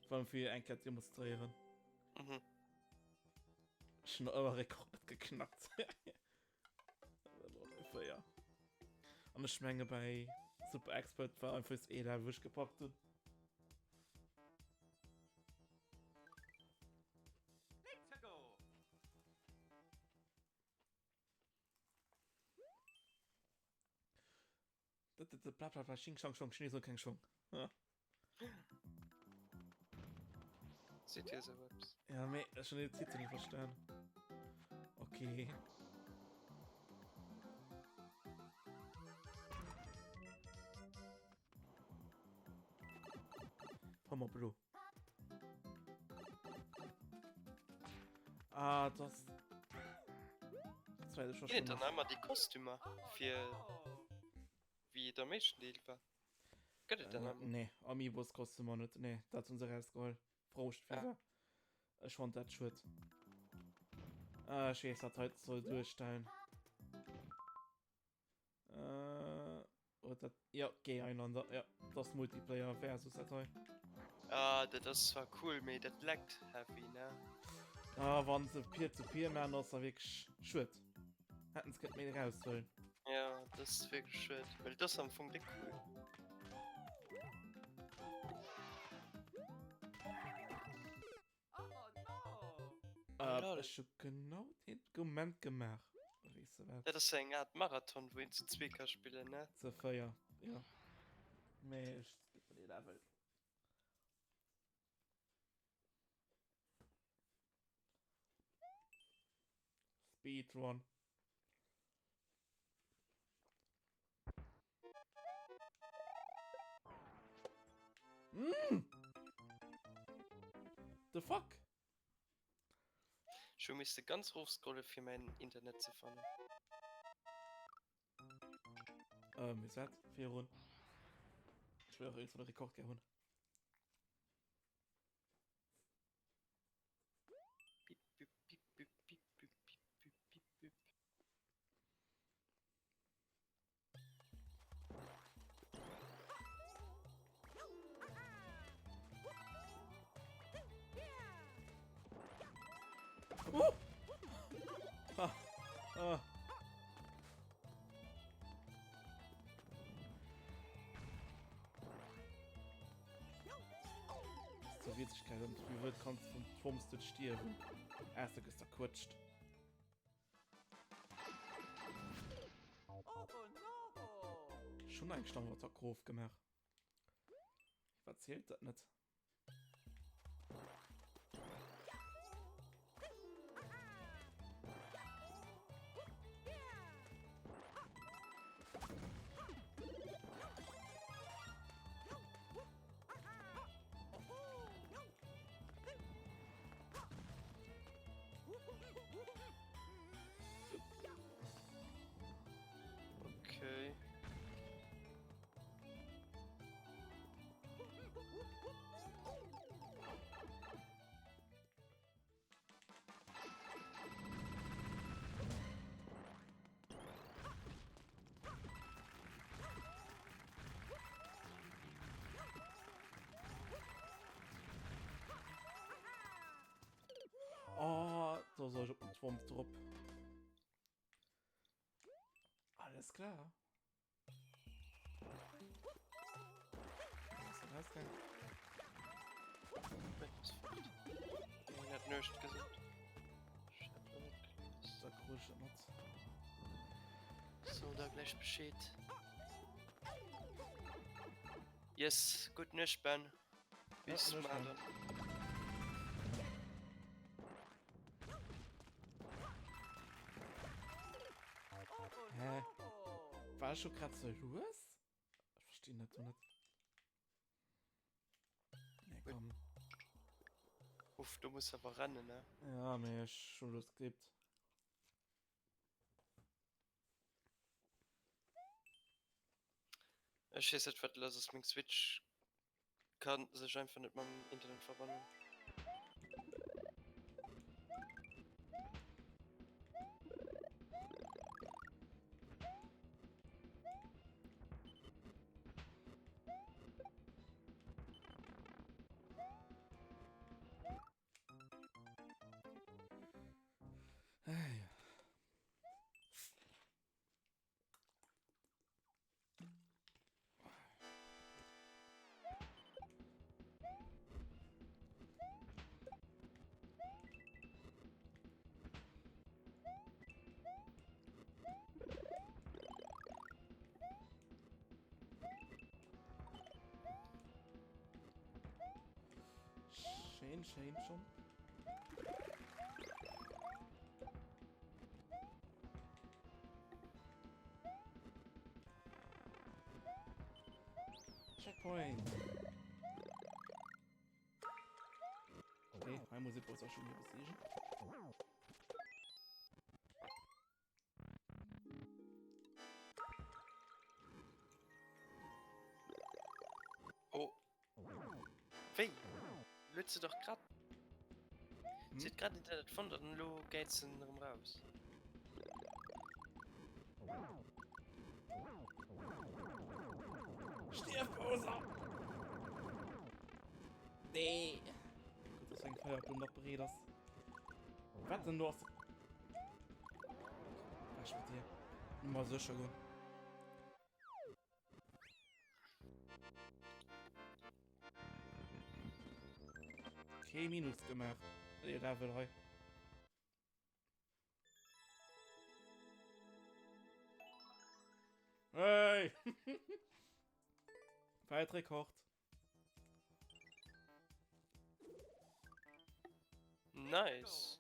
Vor allem fir eng Kéier demonstréieren. Mhm. Ech hunn awer Rekord net geknackt. Ja. An ech menge bei Super Expert war einfach just ee Level, wou ech gepackt hunn. Let's go! Bla bla bla, Sching Schang Schong, Chinesen hunn keng Schong. Ja. Seet dir esou eppes? Ja, mee ech hunn den Titel net verstan. Okay. Homer Blue. Ah, das. Das weiß ich schon. Ginn et dann ëmmer déi Kostümer fir wéi et am éischten Deel war? Gëtt et dann Äh, ëmmer? nee, Amiibos Kostümer net. Nee, dat hunn se rausgeholl. Frouscht fir Ah. se. Ech fand dat schued. Ah, ech weess, wat hei soll duerstellen. Äh, oder dat, ja, Géineinander, ja, das ass Multiplayer versus dat hei. Ah, dat ass zwar cool, mee dat leckt heavy, ne? Ah, wann se Peer-to-Peer maachen, ass da wierklech schued. Hätten se kënnt méi eraushuelen. Ja, dat ass wierklech schued, well dat ass am Fong déck cool. Äh, ech hu genau dee Moment gemaach. Weess de wat? Dat ass eng Art Marathon, wou een zu zwee ka spillen, ne? Zu véier, jo. Mee ech skippen dee Level. Speedrun. Mm. The fuck? Ech hu misste ganz rof scrolle fir mäin Internet ze fannen. Ähm, wéi wat? Virun. Ech wëll och iergendwann e Rekord gär hunn. Bip, bip, bip, bip, bip, bip, bip, bip, bip, bip. Uh! Ah, ah. So Witzigkeit und wie wird kannst vom Turms du stierwen. Erste gëss zerquetscht. Schon eng Stammwattack rof gemaach. Wat zielt dat net? soll ech op den Twomp drop. Alles klar. Hat nüscht gesot. Da krut ech dat mat. So da gleich Bescheed. Yes, gutt Nuecht Ben. Bis Ja, mar dann. Hä? War ech scho grad ze lues? Ech verstinn dat do net. Nee, komm. Uff, du muss awer rennen, ne? Ja, mee ech hu lo skippt. Ech weess net wat lass ass, meng Switch kann sech einfach net mam Internet verbannen. Ah, ja. Schéin, schéin schon. Checkpoint! Okay, hei muss ich Bowser schon hier besiegen. Oh. Wéi? Lo huet se dach grad. Si huet grad Internet fonnt an elo gäit se erëm raus. Stierf, Bowser! Nee! Gutt, dass eng Feierblumm nach bereet ass. Wat denn do ass? Ech mat dir. Mal sécher goen. Kee Minus gemaach. Dee Level hei. Hey! Weltrekord. Nice.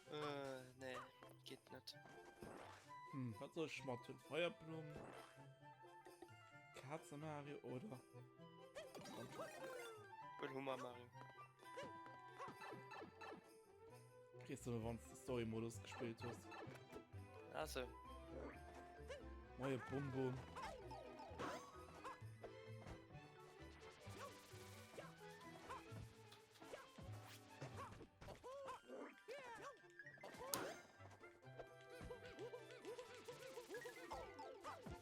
Äh, nee, geht net. Hm, wat soll ech mat hunn? Feierblumm, Kaze Mario oder Huel Hummer Mario. Kriegst du wann du Story-Modus gespielt hues. Also. Moie Bum Bum.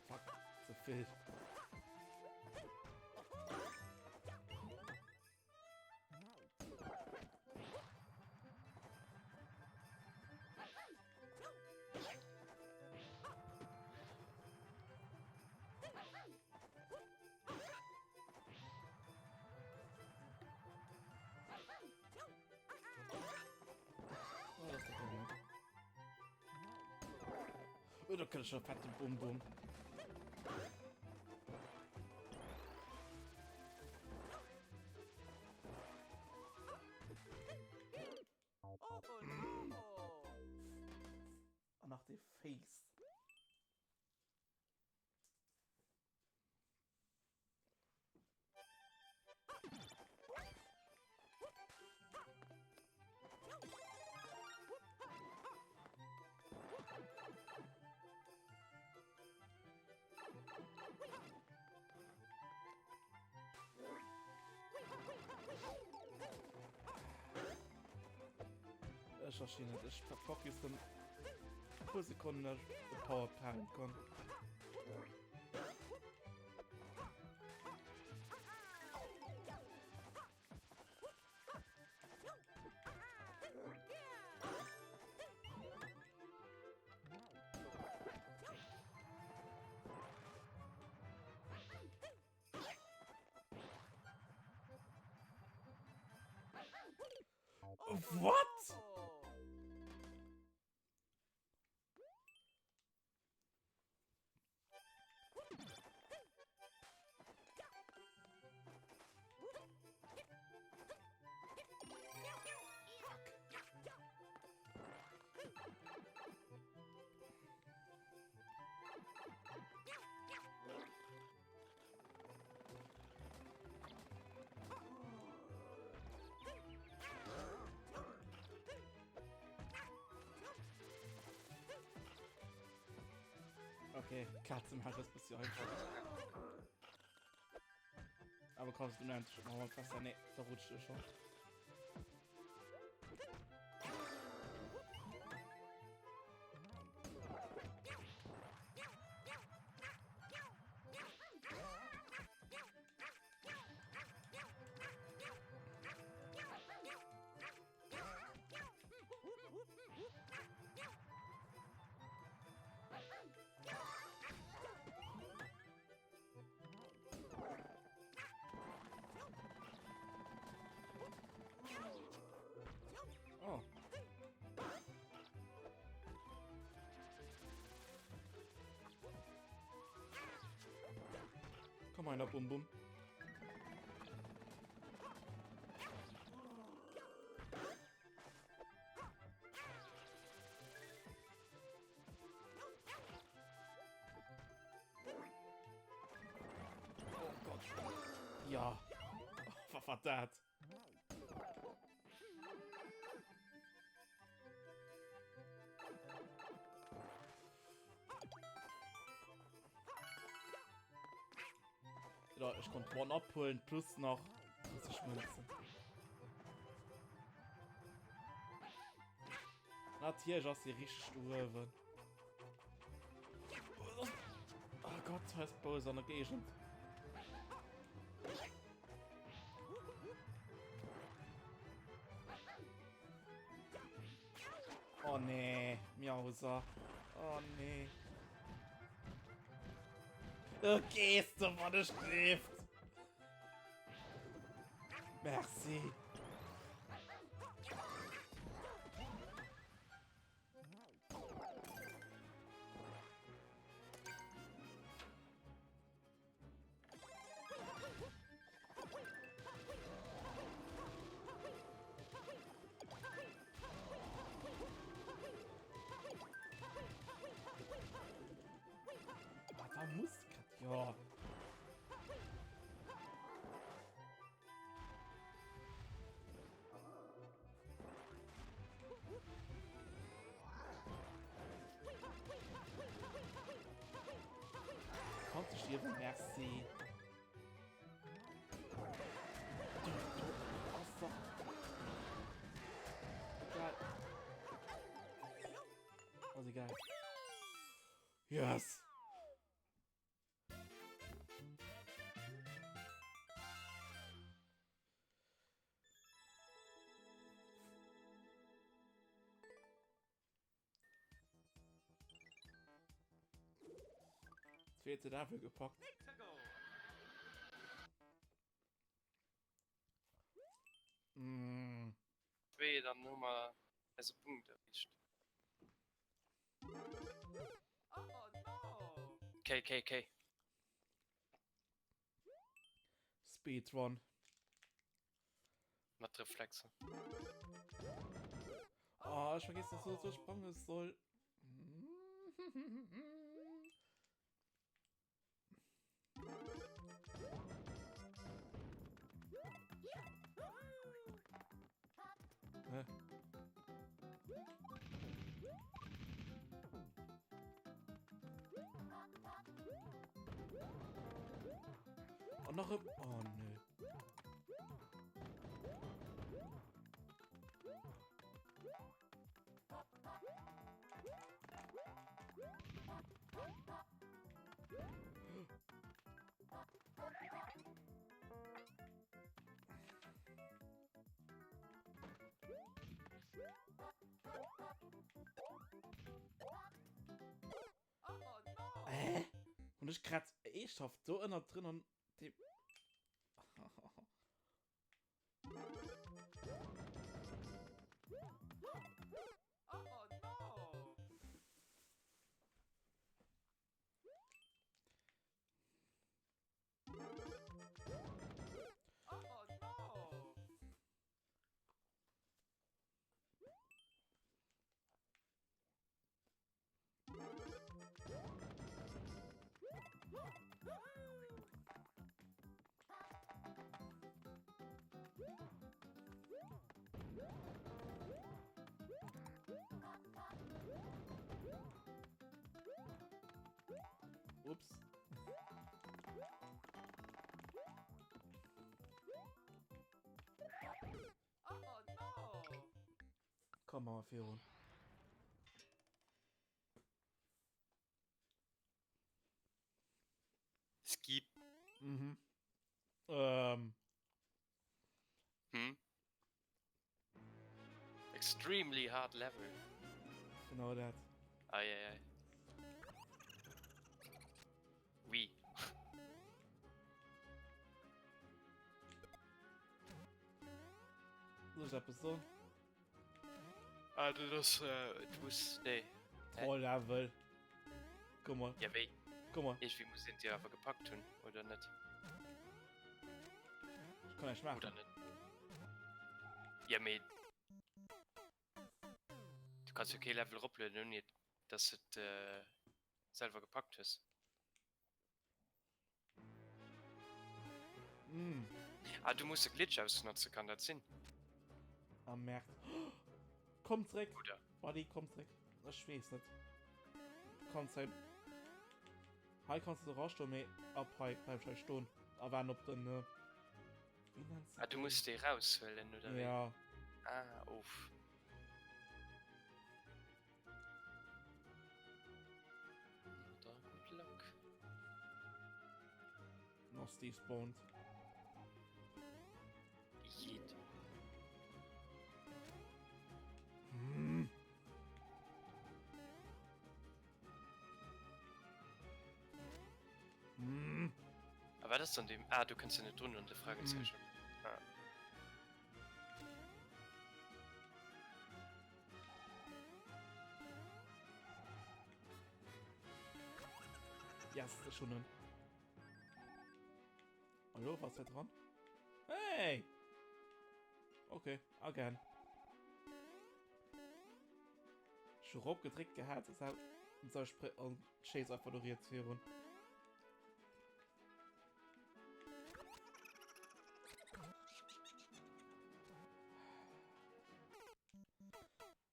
Fuck, ze vill. Oh, das ist doch gut. Oh, da kann ich schon fette Bum Bum. An nach de Face. Ech verstinn net, ech verfocus den. puer Sekonnen e Power Parent komm. What? Okay, Katze macht das bisschen einfach. Aber kommst du unendlich noch mal fast? Nee, da rutscht du schon. Oh. Komm einer Bum Bum. Oh Gott. Ja. Oh, was war das? Ja, ich konnte One abholen plus noch 30 Münzen. Natierlech ass si richteg uewen. Oh Gott, hei ass Bowser an der Géigend. Oh nee, Miauser. Oh nee. Du gehst du von der Schrift. Merci. Ah, da muss grad, ja. Kommt zu stierwen, merci. Du, du, ass doch. Egal. Ass egal. Yes! Zweete Level gepackt. Mm. Wéi dann hu mer eise Punkt erreecht. K, K, K. Speedrun. Mat Reflexer. Oh, ich vergiss, dass du so sprangen soll. Hä? Oh, nach im... Oh, nö. Hunn ech grad eeschthaft do ënnert drin an de. Ups. Komm mal virun. Skip. Mhm. Ähm. Hm? Extremely hard level. Genau dat. Ei, ei, ei. Oui. Soll ech eppes soen? Ah, du das, äh, du muss, nee. Troll Level. Guck mal. Ja, wéi? Guck mal. Irgendwie muss een dir awer gepackt hunn, oder net? Ich kann näischt maachen. Oder net? Ja, mee. Du kanns jo kee Level eroplueden, ouni dass du et äh, selwer gepackt hues. Mm. Ah, du muss de Glitch ausnotzen, kann dat sinn? Ah, Merd. Komm zréck! Oder? Buddy, komm zréck. Ech weess net. Du kanns hei... Hei kanns du rastoen, mee ab hei bleib ech hei stoen. A waarden op den... Äh, wéi nenns Ah, du muss dee raushuelen, oder wéi? Ja. Ah, uff. Da good luck. Ass despawned. Yeet. Hm. Hm. Aber wat ass dann dem? Ah, du kënns jo net drun un de Fragezeichen. Mm. Ah. Yes, ech hunn en. Hallo, was ist dran? Hey! Okay, again. Ech hu rop gedréckt gehat, es hat und soll spr an schéiss einfach do riets virun.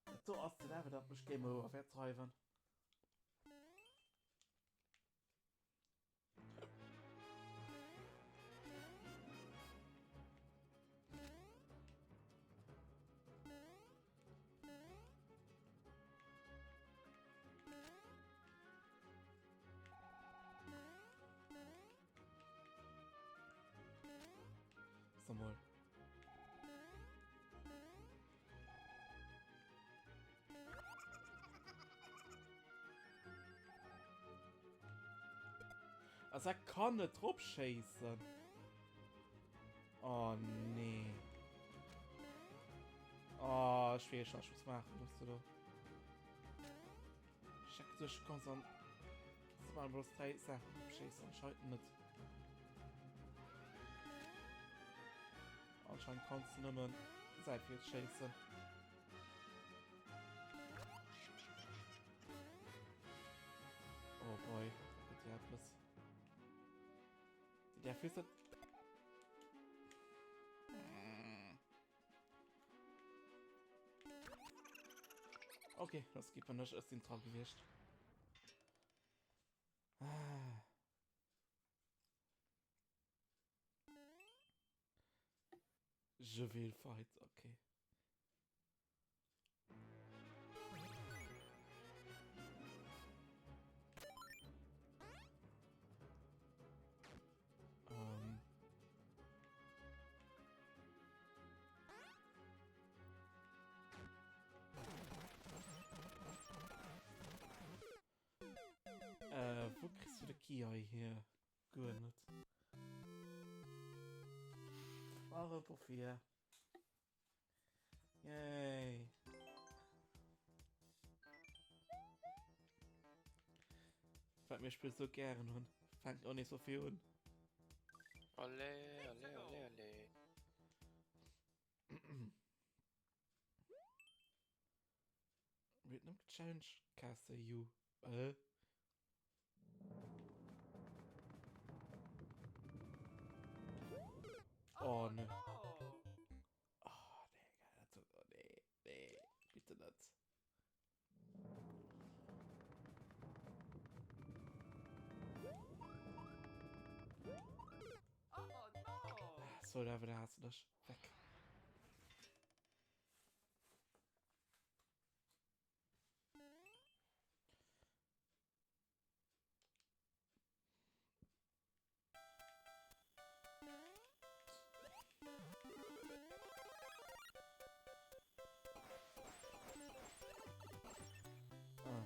Dat do ass de Level, dat mech Game Over wäert dreiwen. So mal. Also er kann net drop schéissen. Oh nee. Oh, ich wees schon, was ich muss machen musst du do. Check duerch, du kanns an Super Bros 3 Saachen opschéissen, anscheinend net. Anscheinend kanns du nëmmen seitwärts schéissen. Oh boy, da gëtt ja eppes. Der Füße. Okay, das gibt man nicht, ist den dran gewiescht. Ah. Je will fight, okay. Ähm. Äh, wou kriss. Ass fir de Kiai hier guer net. Ware wofir? Yay. Wat mir Spill so gären hunn, fänkt och nees dofir un. Allez, allez, allez, allez. Rhythm Challenge Castle Äh? Oh ne. Oh nee, geil. Dat oh nee, nee, bitte net. So, da wieder hast du das. Weg. Ah.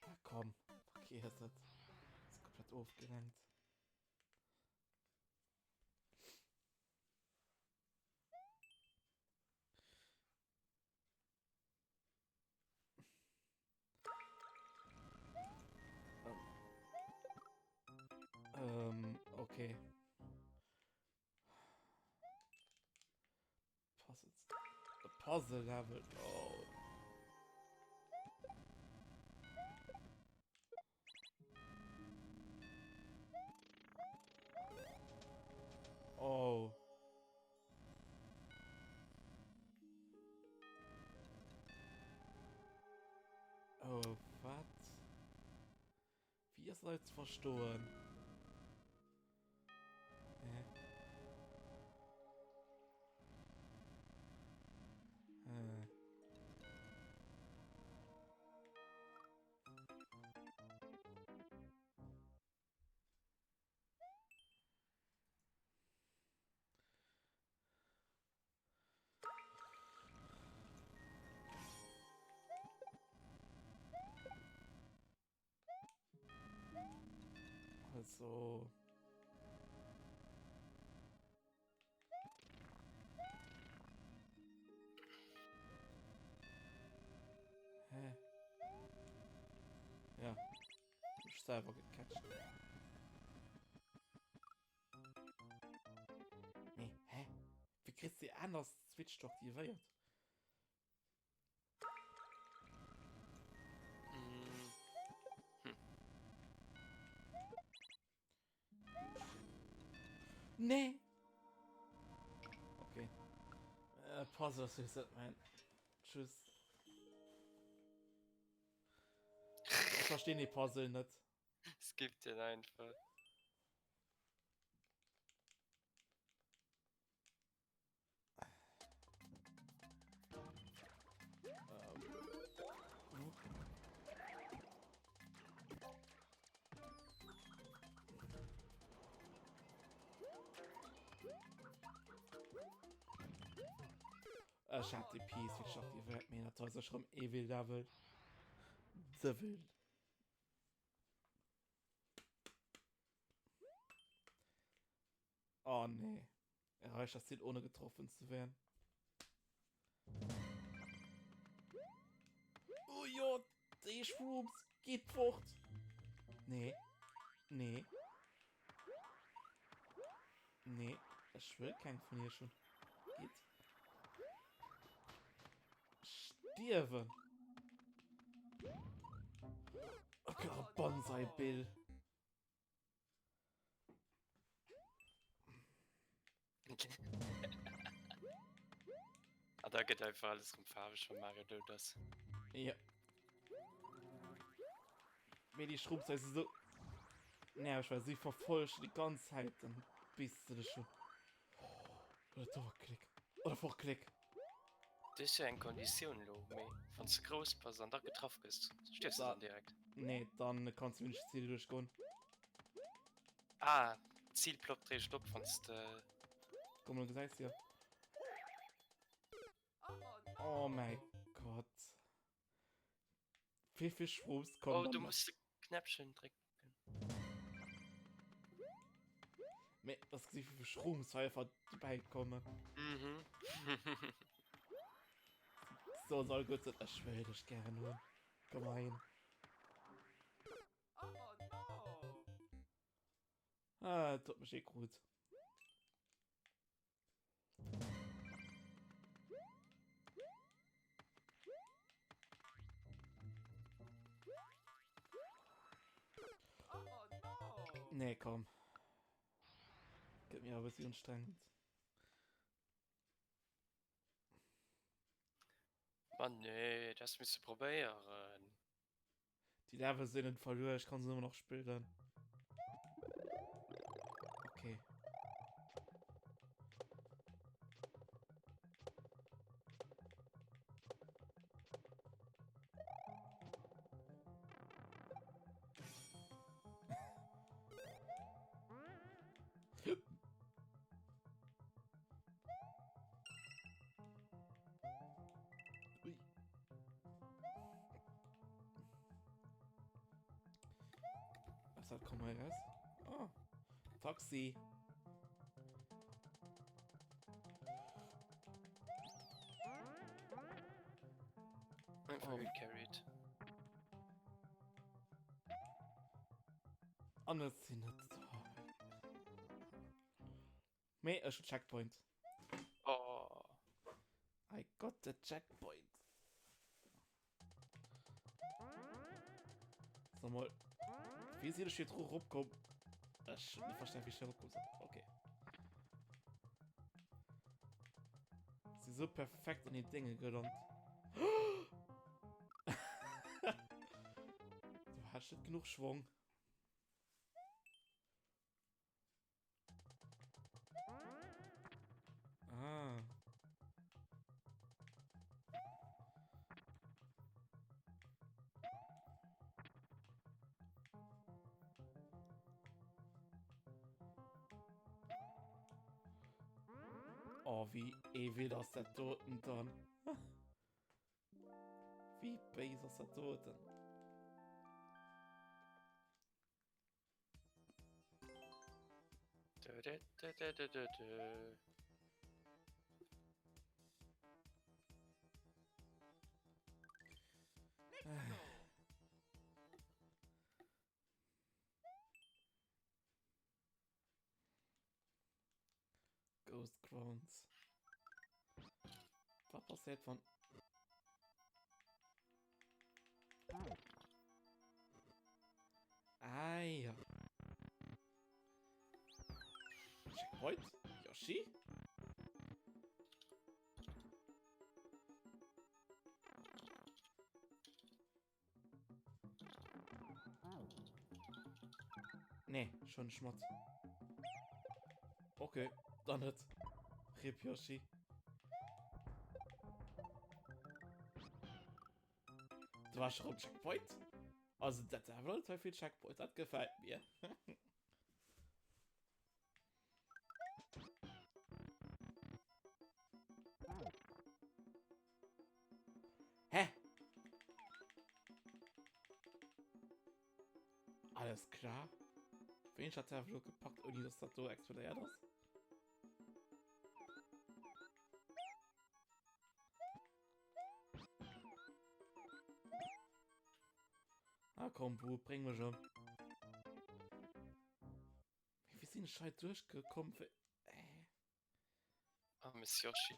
Ah, komm, vergiss et. Ist komplett ofgelenkt. Ähm, okay. Puzzles. Puzzle Level. Oh. Oh. Oh, wat? Wéi ass dat ze verstoen? Hä? Hä? Also. Hä? Ja. Mech selwer gecatcht. Nee, hä? Wéi kriss de aner Switch do aktivéiert? Mm. Hm. Nee! Okay. Äh, Puzzle ass net mein. Tschüss. Ech verstinn déi Puzzle net. Skip den einfach. Ech hat déi Piece, wéi geschafft, Dir wäert mir dat hei sech rëm Evil Devil. Devil. Oh nee. Erreicht das Ziel ohne getroffen zu werden. Oh jo, déi Shrooms geht fort. Nee. Nee. Nee, ech wëll keng vun iech hunn. Geht. Stierwen. Okay, oh, Bonsai Bill. Ah, da gëtt einfach alles rëm faarweg, wann Mario dout ass. Ja. Mee déi Schrubs hei si sou nerveg, well si verfollegen déi ganz Zäit, dann bis de dech schon. Oder do Klick. Oder vor Klick. Du hues jo eng Konditioun elo, mee wann s de grouss bass an da getraff gëss, stierfs de dann direkt? Nee, dann kanns du nicht d'Ziel duerchgoen. Ah, d'Zil ploppt réischt op, wann s de. Komm, du gesäis jo. Oh mäi Gott. Wéi vill Schwoops kommen Oh, du muss de Knäppchen drécken. Mee das gesi vu Schrooms einfach dobäi kommen. Mhm. So soll gut sinn. Ech wëll dech gären hunn. Komm mal hin. Ah, dat huet mech eh krut. Nee, komm. Gëtt mir awer e bëssi anstrengend. Ma nee, dat hues misse probéieren. Déi Level sinn net verluer, ech kann se ëmmer nach spillen. Okay. Ui. Was hat komm mal raus? Oh. Taxi. Einfach oh. gecarried. Anders sind net. Mee ech hun Checkpoint. Oh. I got the checkpoint. Sag mal, wéi sinn ech hier dru ropkomm? Ech hun net verstan, wéi ech hier ropkomm sinn. Okay. Si so perfekt an die Dinge gelandet. Du hast net genug Schwong. Ah. Oh, wéi ewell ass dat doten dann? Wéi béis ass dat doten? Ghost Crowns. Wat passiert wann... Ah ja. Checkpoint? Yoshi? Nee, schon Schmutz. Okay, dann net. Rip Yoshi. Du warst schon Checkpoint? Also dat war viel Checkpoint, dat gefällt mir. Hä? Alles klar. Wéi hat der lo gepackt, ouni dass dat do explodéiert ass? Ah komm, Bu, bring mech ëm. Wéi sinn ech hei duerchgekomm? Wéi... Äh. Ah, Miss Yoshi.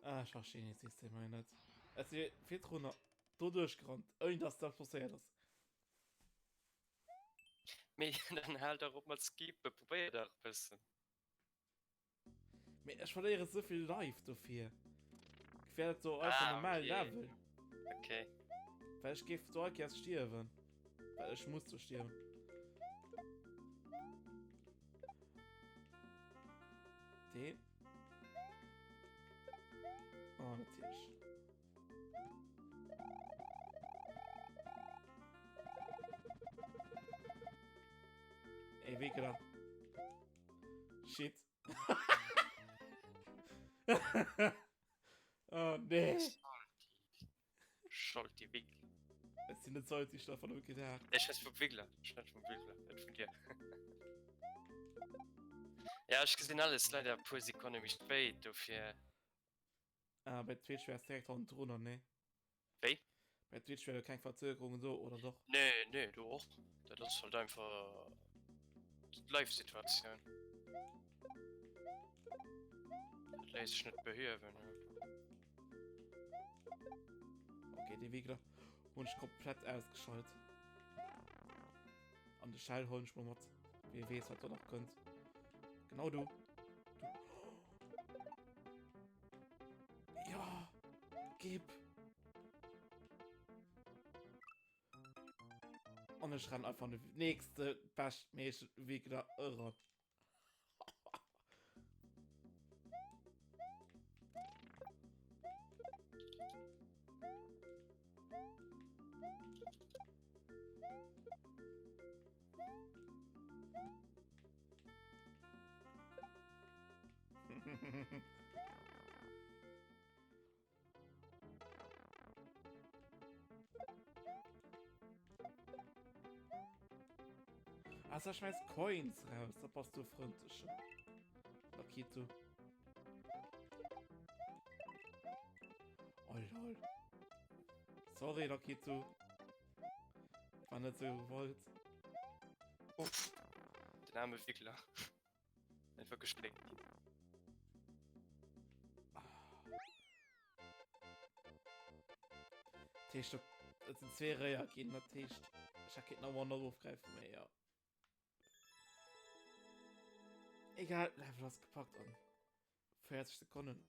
Ah, ich verstehe den System hei net. Es si virdrun do duerchgerannt, ouni dass dat passéiert ass. Mee dann hal dach op mat skippen, probéier dach e bëssen. Mee ech verléiere souvill Life dofir. Wär dat do einfach ah, normal okay. Level. Okay. Well ech géif do all Kéiers stierwen. Well ech muss do stierwen. Deen. Oh, natierlech. Ey, Wickler. Shit. oh, nee. Scholti Wickler. Es sind net salty, ich davon nur gedacht. Ich schwätz vum Wiggler. Ich schwätz vum Wiggler, net vun dir. Ja, ech gesinn alles leider e puer Sekonne méi spéit, dofir. Ah, bei Twitch wär's direkt hannendrunner, ne? Wéi? Bei Twitch wär do keng Verzögerung do, oder doch? Nee, nee, do och. Dat ass halt einfach d'Live-Situatioun. Dat léisst sech net behiewen, ne? Okay, de Wiggler hunn ech komplett ausgeschalt. An de Shell holen ech mol mat. Wie weess, wat do nach kënnt. Genau du. Du. Ja, gib. An ech renn einfach an de nächste beschtméigleche Wiggler eran. Also schmeiß Coins raus, da passt du freundlich. Lakito. Oh lol. Sorry, Lakito. War net so gewollt. Uff. Den arme Wickler. Einfach geschleckt ginn. Dat heescht, et sinn zwee Réier ginn, dat heescht, ech hätt kéinten nach One ofgräifen, mee jo. Egal, Level ass gepackt an 40 Sekonnen.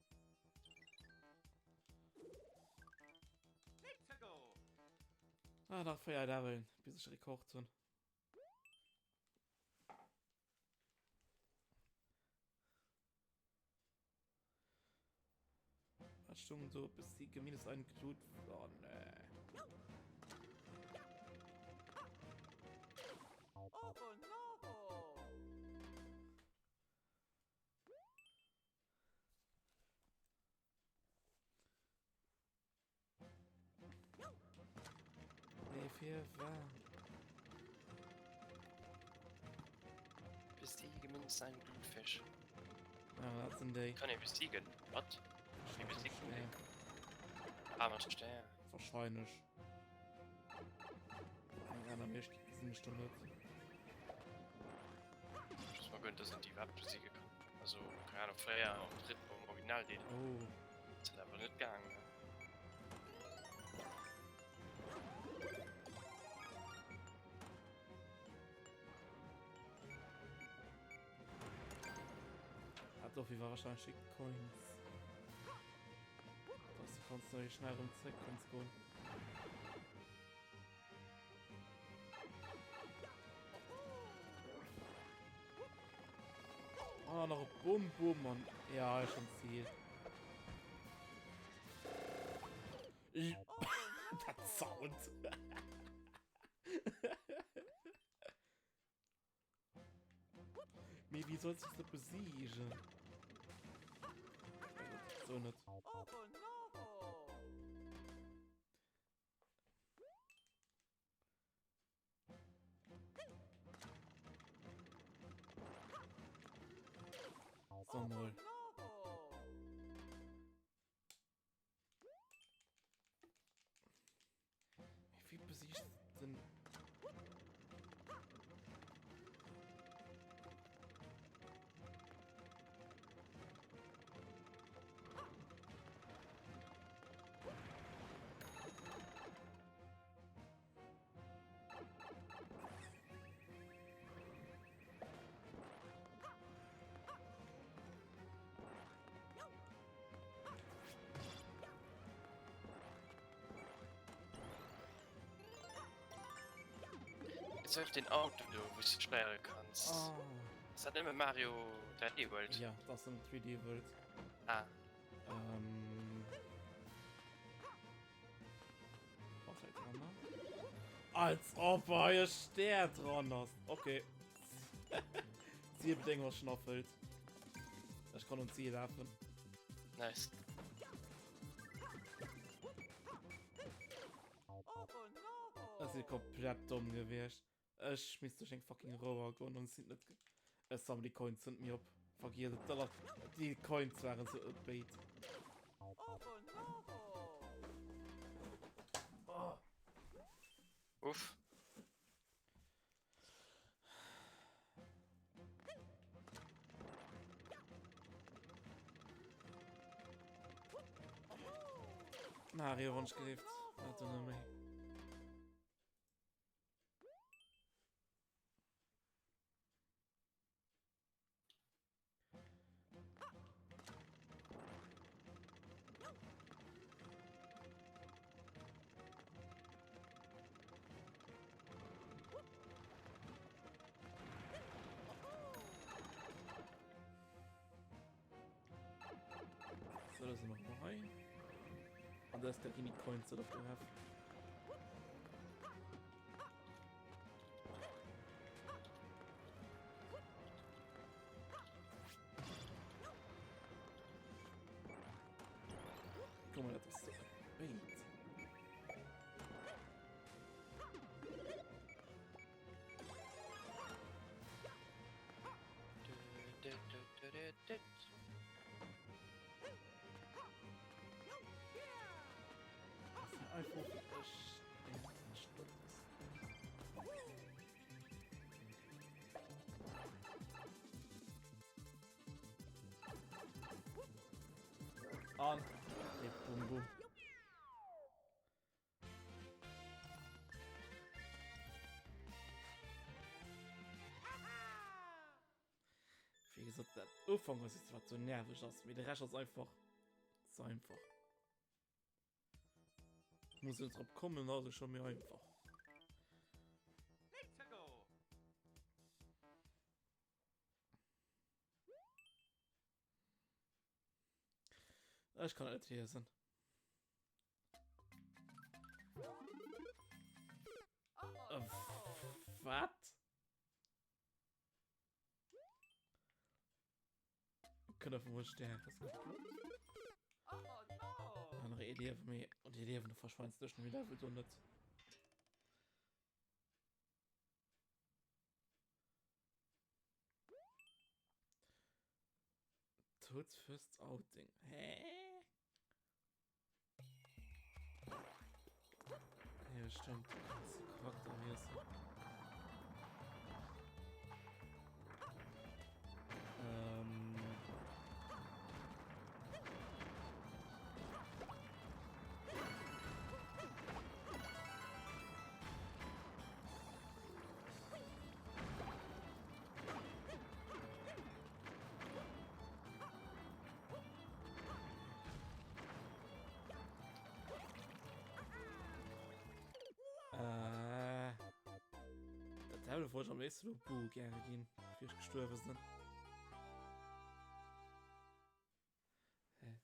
Ah, nach 4 Leveln, bis ech Rekord hunn. Was stung so besiege minus einen Glut. Oh nee. Nee, fir war. Besiege mindestens einen Blutfisch. Ah, dat sinn déi. Kann ee besiegen? Wat? Wie besiegt man déi? Ah, mat Stär. Wahrscheinlech. Eng aner Méiglechkeet gesinn ech do net. Just mal gönnt, dass een déi iwwerhaapt besiege kann. Also, keine Ahnung, fréier am dritten, am Originaldeel. Oh. Ass dat awer net gaangen, ne? Ah, dofir war wahrscheinlich die Coins. Dass du kannst noch schnell rum zurück kannst goen. Oh, nach Bum Bum Mann. Ja, schon Ziel. Dat Sound. Mee wéi sollst du se besiegen? So net. So mol. Wie besiegst denn... Ist auch den Auto do wou du steiere kanns. Oh. Ist dat nëmme Mario? 3D World? Ja, dat ass am 3D World. Ah. Ähm. Was hei dran ass? Als ob hei e Stär dran ass. Okay. Zielbedéngung ass schon erfüllt. Ech kann un Ziel lafen. Nice. Ech si komplett domm gewiescht. Ech misst duerch eng fucking Rouer goen an sinn net. Ech sammel déi Coins net méi op. Vergiess et. Dat déi Coins waren sou e Bait. Oh. Uff. Mario wann ech gelift. Wat dann méi. So, das sind noch mal hei. An da ist der ginn die Coins op geheft. Guck mal, das ist so ein Bait. An bum bum. Wéi gesot, dat Ufank ass jetzt wat so nerveg ass, mee de Rescht ass einfach ze einfach. Muss net drop kommen, ass et scho méi einfach. Ech kann net liesen. Wat? Kënne vu wuel Stär das geploppt. Nach ee Liewe méi an déi Liewen du verschweinst duerch den Level do net. Toads First Outing. Hä? Ja, stimmt. Du kannst den Charakter wiesselen. Ähm. Äh, dat Level wollt ich am léifsten lo Boo gäre ginn, fir ech gestuerwe sinn. Hä?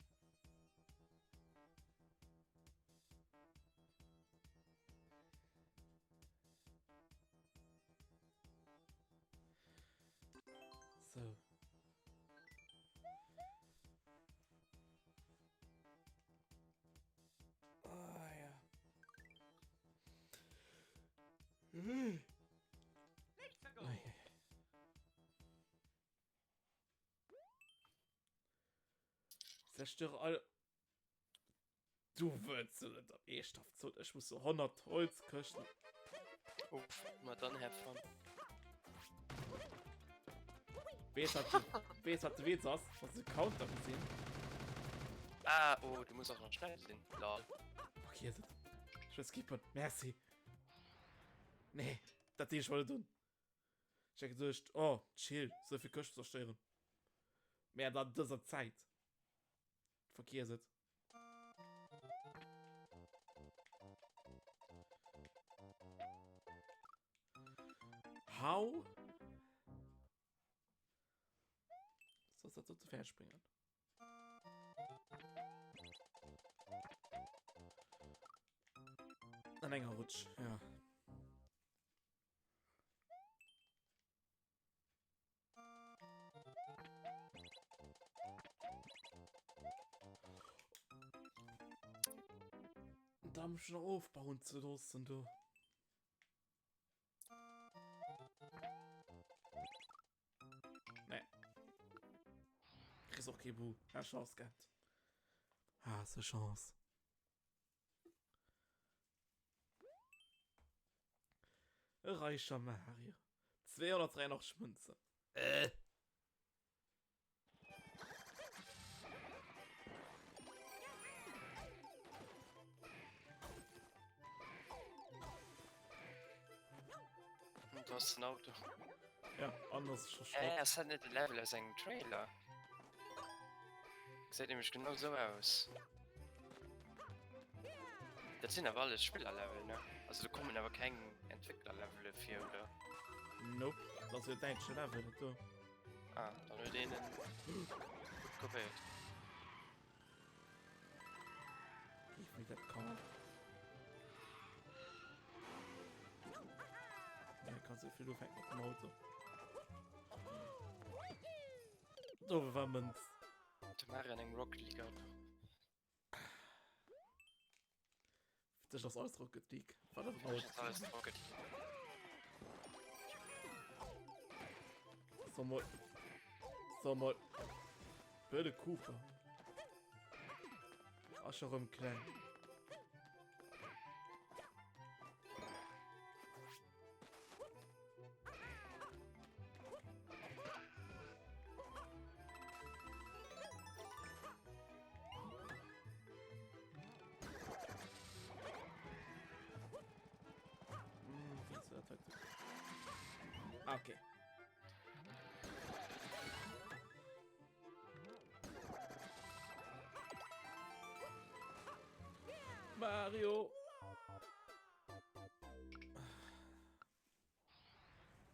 So. Ah, ja. Hm. Zerstöre all. Du wëlls jo net am Eeschthaft soen, ech muss so 100 Holzkëschten. Uff, ma dann have fun. Wees wat de, wees wat de Witz ass? Hast du de Counter gesinn? Ah, oh, du muss och nach schnell sinn. Lol. Okay, also, ech wëll skippen. Merci. Nee, dat deeg ech mol net un. Ech hat geduecht, oh, chill, sou vill Këschten zerstéieren. Mä an dëser Zäit. Vergiess et. How? ass dat do ze fäerdeg bréngen. An enger Rutsch, ja. Da mech nach ofbauen ze loossen do. Nee. Kriss och kee Bu. Hast Chance gehabt. Hast du Chance. E räicher Mario. 283 Münzen. Äh. Du hast den Auto. Ja, anders ist schon Schrott. Äh, das hat net de Level aus engem Trailer. Gesäit nämlech genau sou aus. Dat sinn awer alles Spillerlevel, ne? Also do kommen awer keng Entwicklerlevele vir, oder? Nope, dat ass jo däitsche Level, dat do. Ah, dann huet een en gutt kopéiert. Give me that car. Ja, kann so vill ufänken mat dem Auto. Do war Mënz. De Mario an engem Rocket League Auto. Fir dech ass alles Rocket League. Wat ass Fir mech ass alles Rocket League. So mol. So mol. Blöde Cooper. Ass scho rëm kleng. Ah, okay. Mario!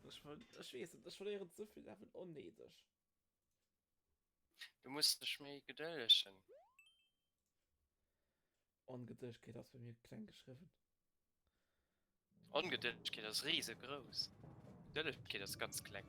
Ech, ech weess net, ech verléieren ze vill Level onnéideg. Du muss dech méi gedëllegen. Ongedëllegkeet ass bei mir kleng geschriwwen. Ongedëllegkeet ass risegrouss. Gedëllegkeet ass ganz kleng.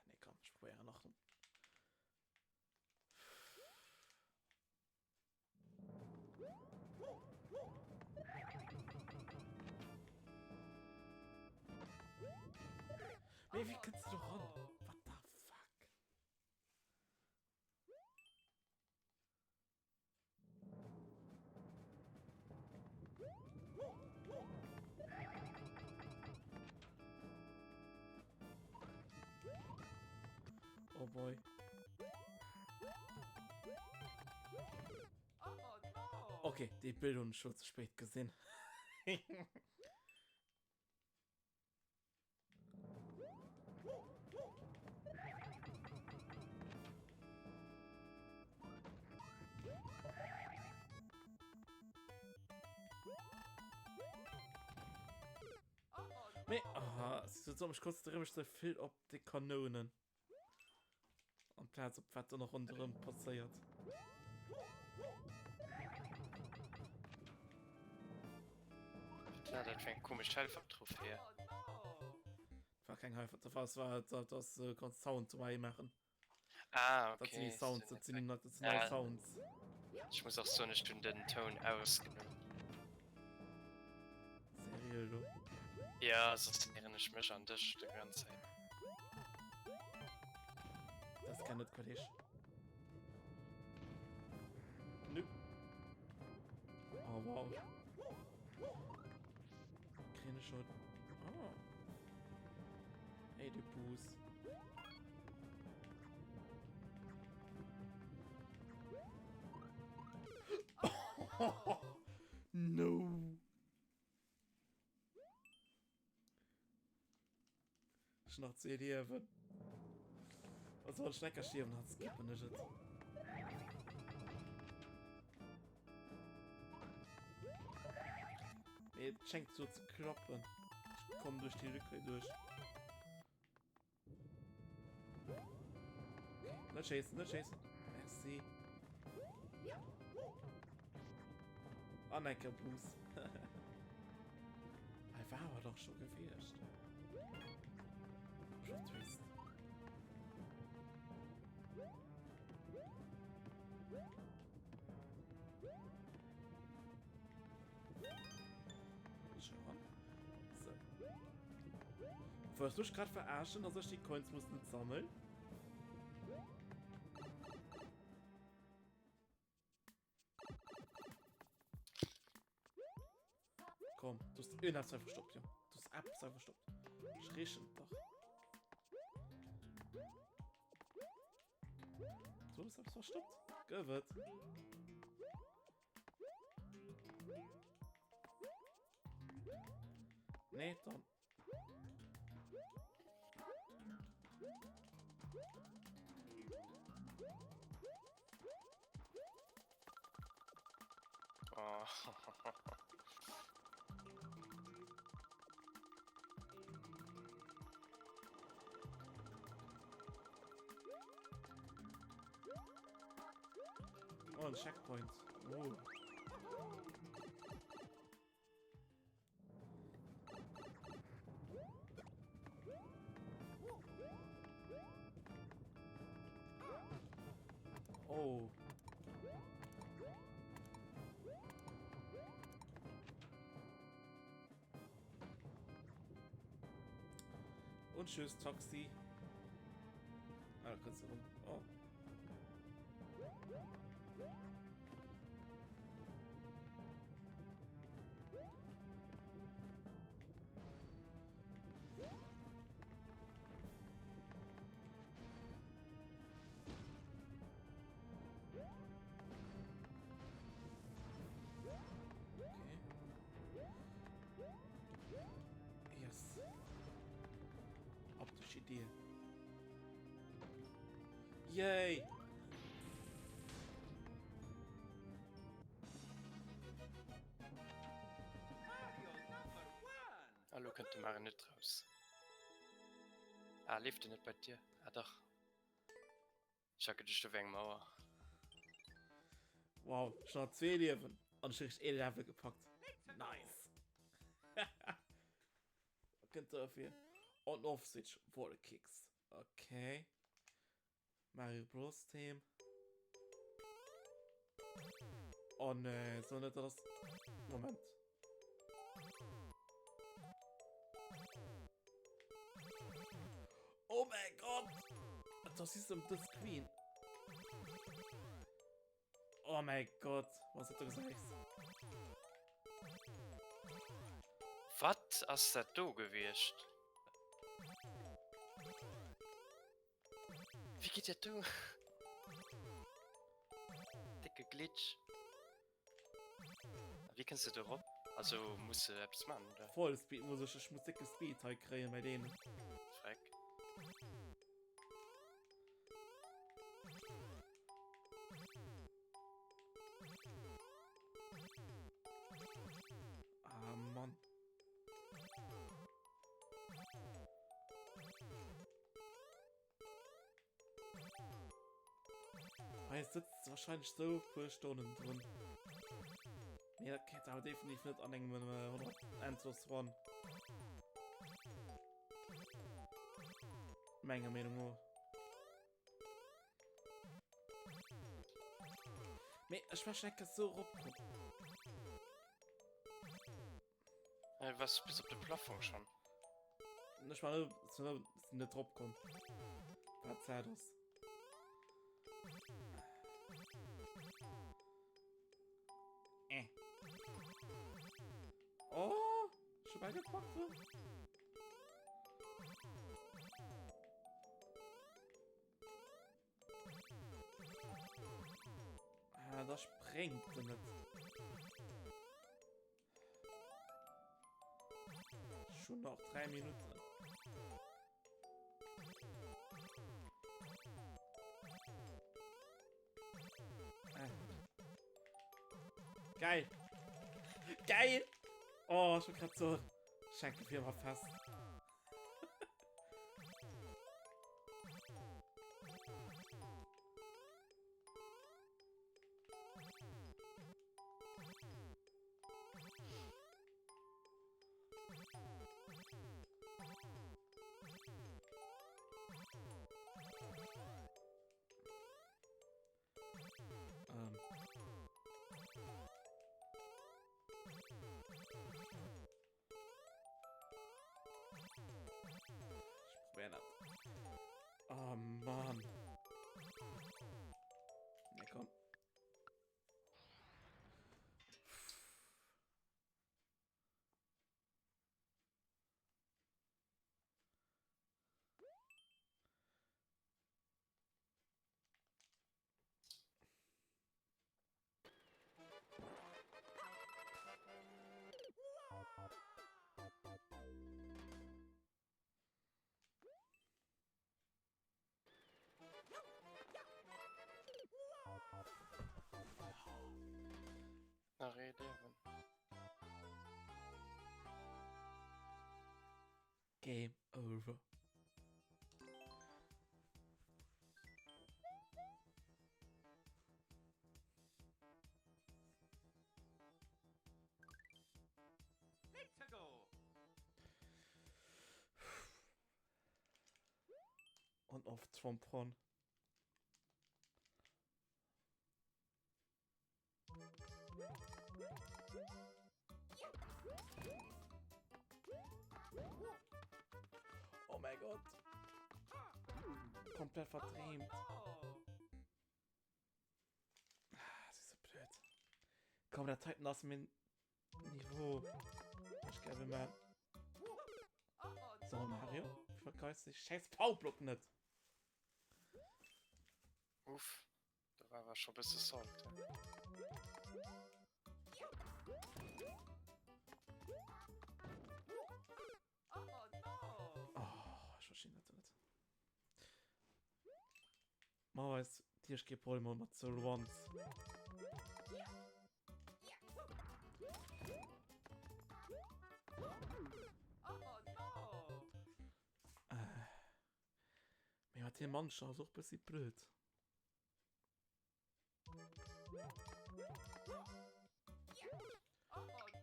Nee, komm, ech probéieren nach. Mee wéi kënns du do ran? What the fuck? Oh boy. Okay, déi Bild hunn ech scho ze spéit gesinn. Mee, ah, so, ech konzentriere mech ze vill op déi Kanounen. Amplaz op wat do nach ronderëm passéiert. Wat war dat fir eng komesch Helfertrophäe? War keng Helfertrophäe, das war dat ass äh, ganz Sound dobäi maachen. Ah, Dat sinn okay. déi Sounds, dat sinn dat sinn nei Ah. Sounds. Ech muss och soen, ech hunn den Toun ausgeloun. Seriö elo? Ja, soss héieren ech mech an dech déi ganz Zäit. Das kann net Kolleg. Nö. Oh wow. Kriegen ich schon. Oh. Hey du Buß. Ech hun nach zwee Liewen. Also wann ech lecker stierwen, dann skippen ech et. Mee et schengt so ze klappen. Ech komm duerch déi Lücke duerch. Net schéissen, net schéissen. Merci. An eng Kabus. Hei war awer doch scho gewiescht. Plot Twist. Schon. So. Wolltest du mich gerade verarschen, dass ich die Coins muss nicht sammeln? Komm, du hast irgendwas verstoppt, ja. Du hast etwas verstoppt. Ich rieche doch. Du hast etwas verstoppt. Gewirrt. Nee, dann. Oh. Oh, ein Checkpoint. Oh. Oh. Und tschüss, Taxi. Ah, da kannst du rum. Oh. Okay. Yes. Ab durch die Dier. Yay! Ah, lo kënnt de Mario net raus. Ah, leeft en net bei dir? Ah, dach. Ech hat geduecht, do wär eng Mauer. Wow, schon nach zwee Liewen an ech richt ee Level gepackt. Nice. Wat kënnt da fir? On off switch Wall Kicks. Okay. Mario Bros Theme. Oh nee, so net das. Moment. Oh mein Gott! Das ist um the screen. Oh mein Gott, was hat du gesagt? Wat ass dat do gewiescht? Wéi geet dat do? Décke Glitch. A wéi kënns de do rop? Also muss de eppes man oder? Voll Speed muss ech, ech muss décke Speed hei kréien bei deenen. Freck. Ah Mann. Hei sëtzt wahrscheinlich so puer Stonnen drin. Nee, dat geht awer definitiv net an engem äh, Endlos Run. Menger Meenung no. Mee ech war schon enker so ropkomm. Äh, was bis op de Plafong schon. Ech war net, sinn net drop komm. Wat sad ass. Äh. Oh, schon mal gepackt. Ne? Ah, da sprengt er net. Schon noch drei Minuten. Geil! Geil! Oh, ech wollt grad soen, ech hänke fir ëmmer fest. Ähm. Ich probiere das. Oh Mann. Na komm. Nach ee Liewen. Game over. Let's go. On off Trompron. Oh mein Gott. Komplett verdreht. Ah, das ist so blöd. Komm, der Titan ass mein Niveau. Ich glaube mal. So, Mario, verkreist dich scheiß Powerblock nicht. Uff. Do war awer scho bësse salt. Oh, ech verstinn dat net. Normalerweis di ech kee Problem mat Soul Ones. Äh. Mee mat deem Mannscher ass och bëssi blöd.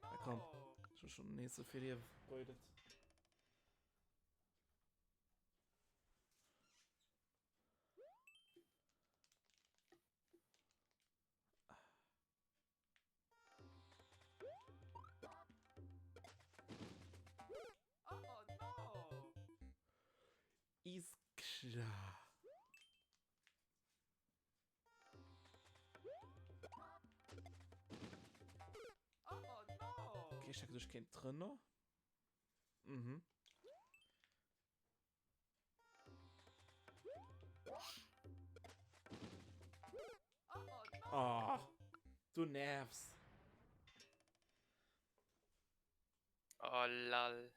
Na komm, ich hab schon nicht so viel hier vergeudet. Ist klar. Okay, ich denke, ich kein Trainer. Mhm. Oh, du nervst. Oh lal.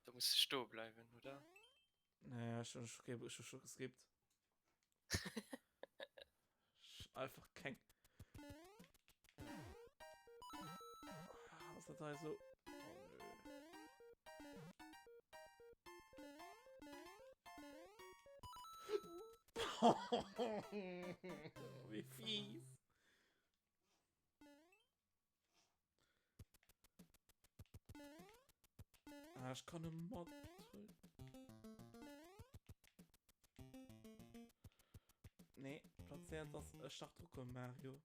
Da muss du stoe bleiwen, oder? Naja, schon, schon, schon, schon geskippt. Einfach keng. Was dat hei so? Oh nö. Wéi fies. Ah, ech kann e Mod huelen. Nee, plazéiert ass e Startdrucker Mario.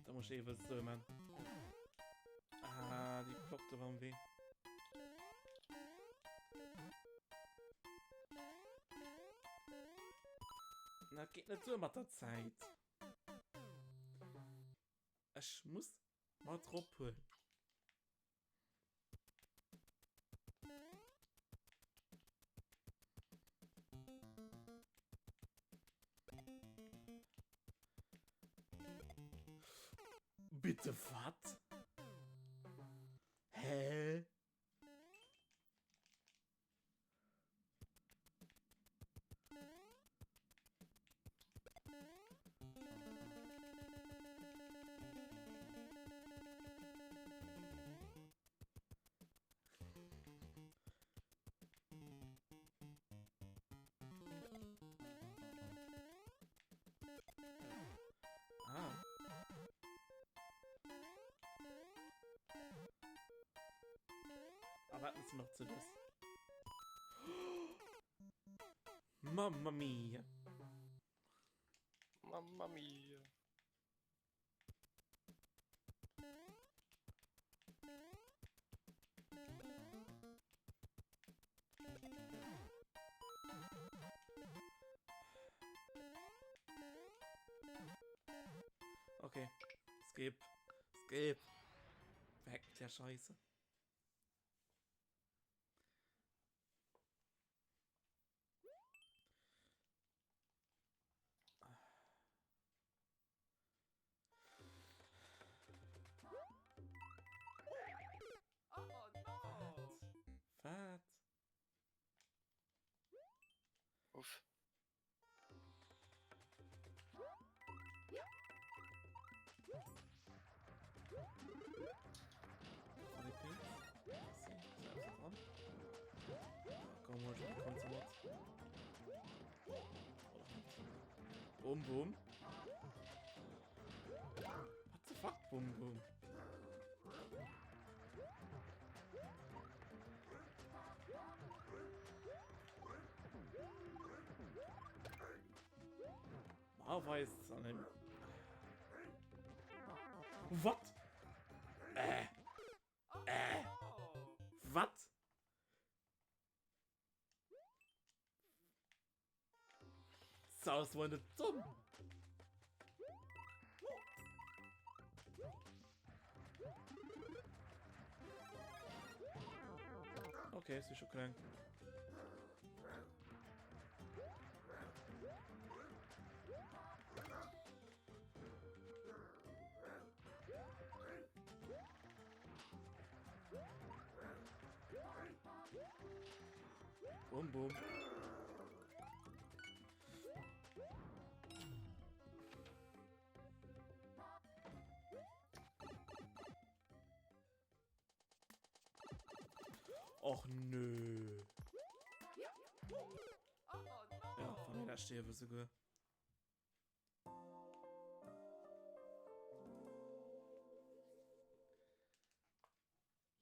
Da muss ich eben so machen. Ah, die Block da am Weh. Na, geht nicht so mit der Zeit. Ich muss mal drauf holen. Bitte wat? Hä? Ah. Aber hatten sie noch zu das? Mamma mia. Mamma mia. Okay. Skip. Skip. Weg mit der Scheiße. Wat? Uff. Boom, boom. What the fuck, boom, boom? Normalerweise an dem. What? Äh. Äh. Wat? Saus war net domm. Okay, si scho kleng. Boom, boom. Och nö. Ja, van der stierwe souguer.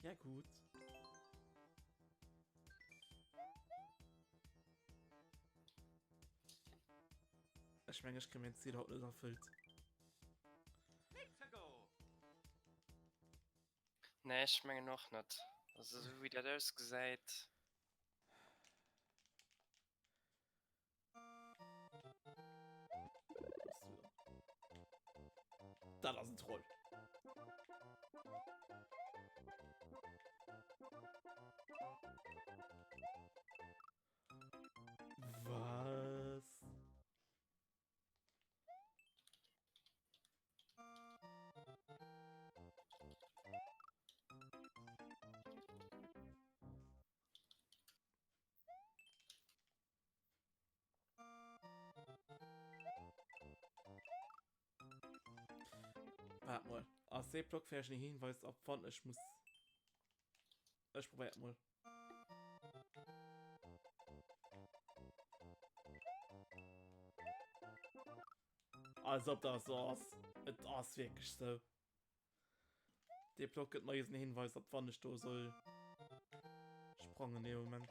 Ja gut. Ech meng ech kréien mäin Ziel haut net erfëllt. Nee, ech mengen och net. Also esou wéi dat ausgesäit. Dat ass en Troll. Was? Waart mol. Ass dee Block vläicht en Hinweis op wann ech muss. Ech probéiert mol. Als ob dat sou ass. Et ass wierklech sou. Dee Block gëtt mer just en Hinweis op wann ech do soll sprangen. Nee, Moment.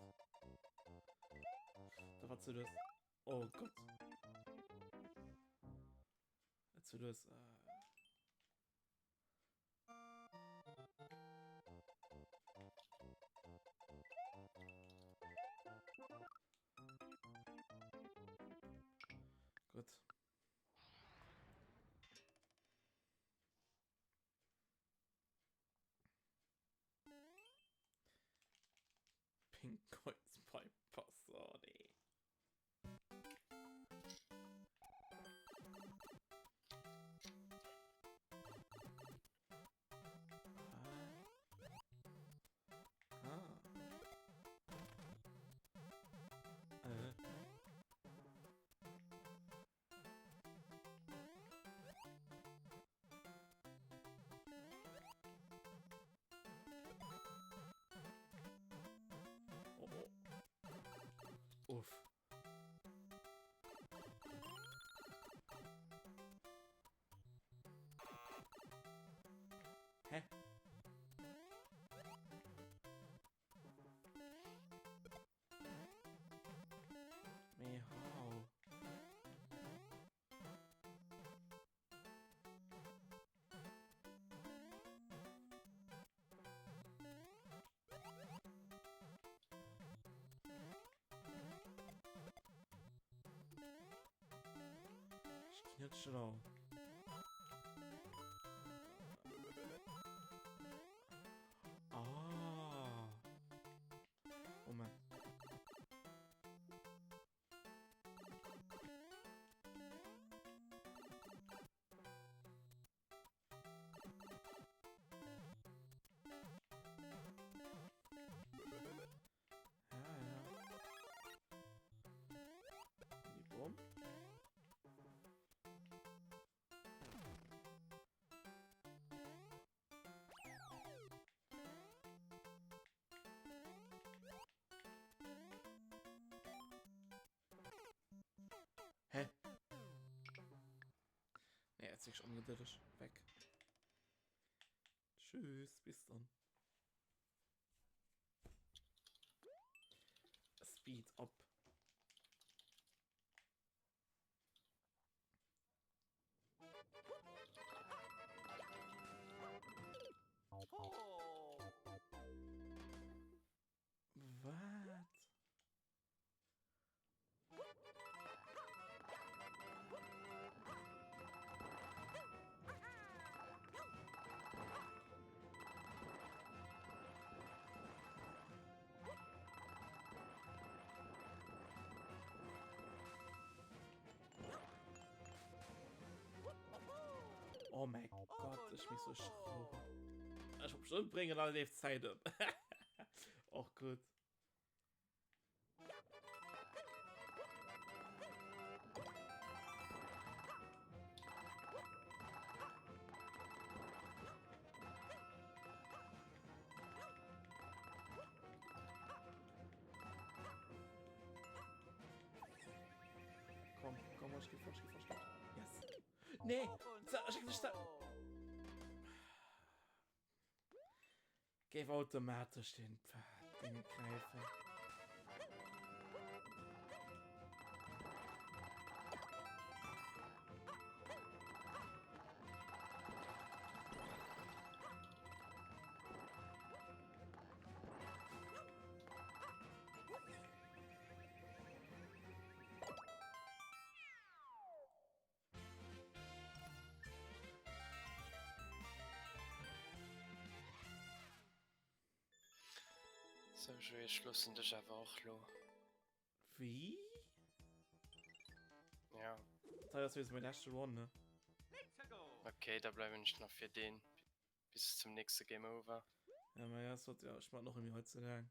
Da war zu lues. Oh Gott. Zu lues. Äh. Gut. Pink Coins Bypass, oh nee. Net schlau. Ah. Moment. Ja, ja. Die Bom. Hä? Nee, jetzt wirklich ongeduldig. Weg. Tschüss, bis dann. Speed up. Wat? Oh mein Gott, ich mich so schrauben. Ich hab schon bringen alle Zeit um. Och gut. Komm, komm, ech gi fort, ech gi fort, ech gi fort. Yes. Nee! Ech gi fort. Géif automatesch den Ding gräifen. Sou Joé, ech loossen dech awer och lo. Wéi? Ja. Dat ass wéinst mäi leschte Run, ne? Ok, da bleiwen ech nach fir deen bis zum nächste Game Over. Ja, ma ja, sollt ja, ech mat och ëmmi hei ze laang.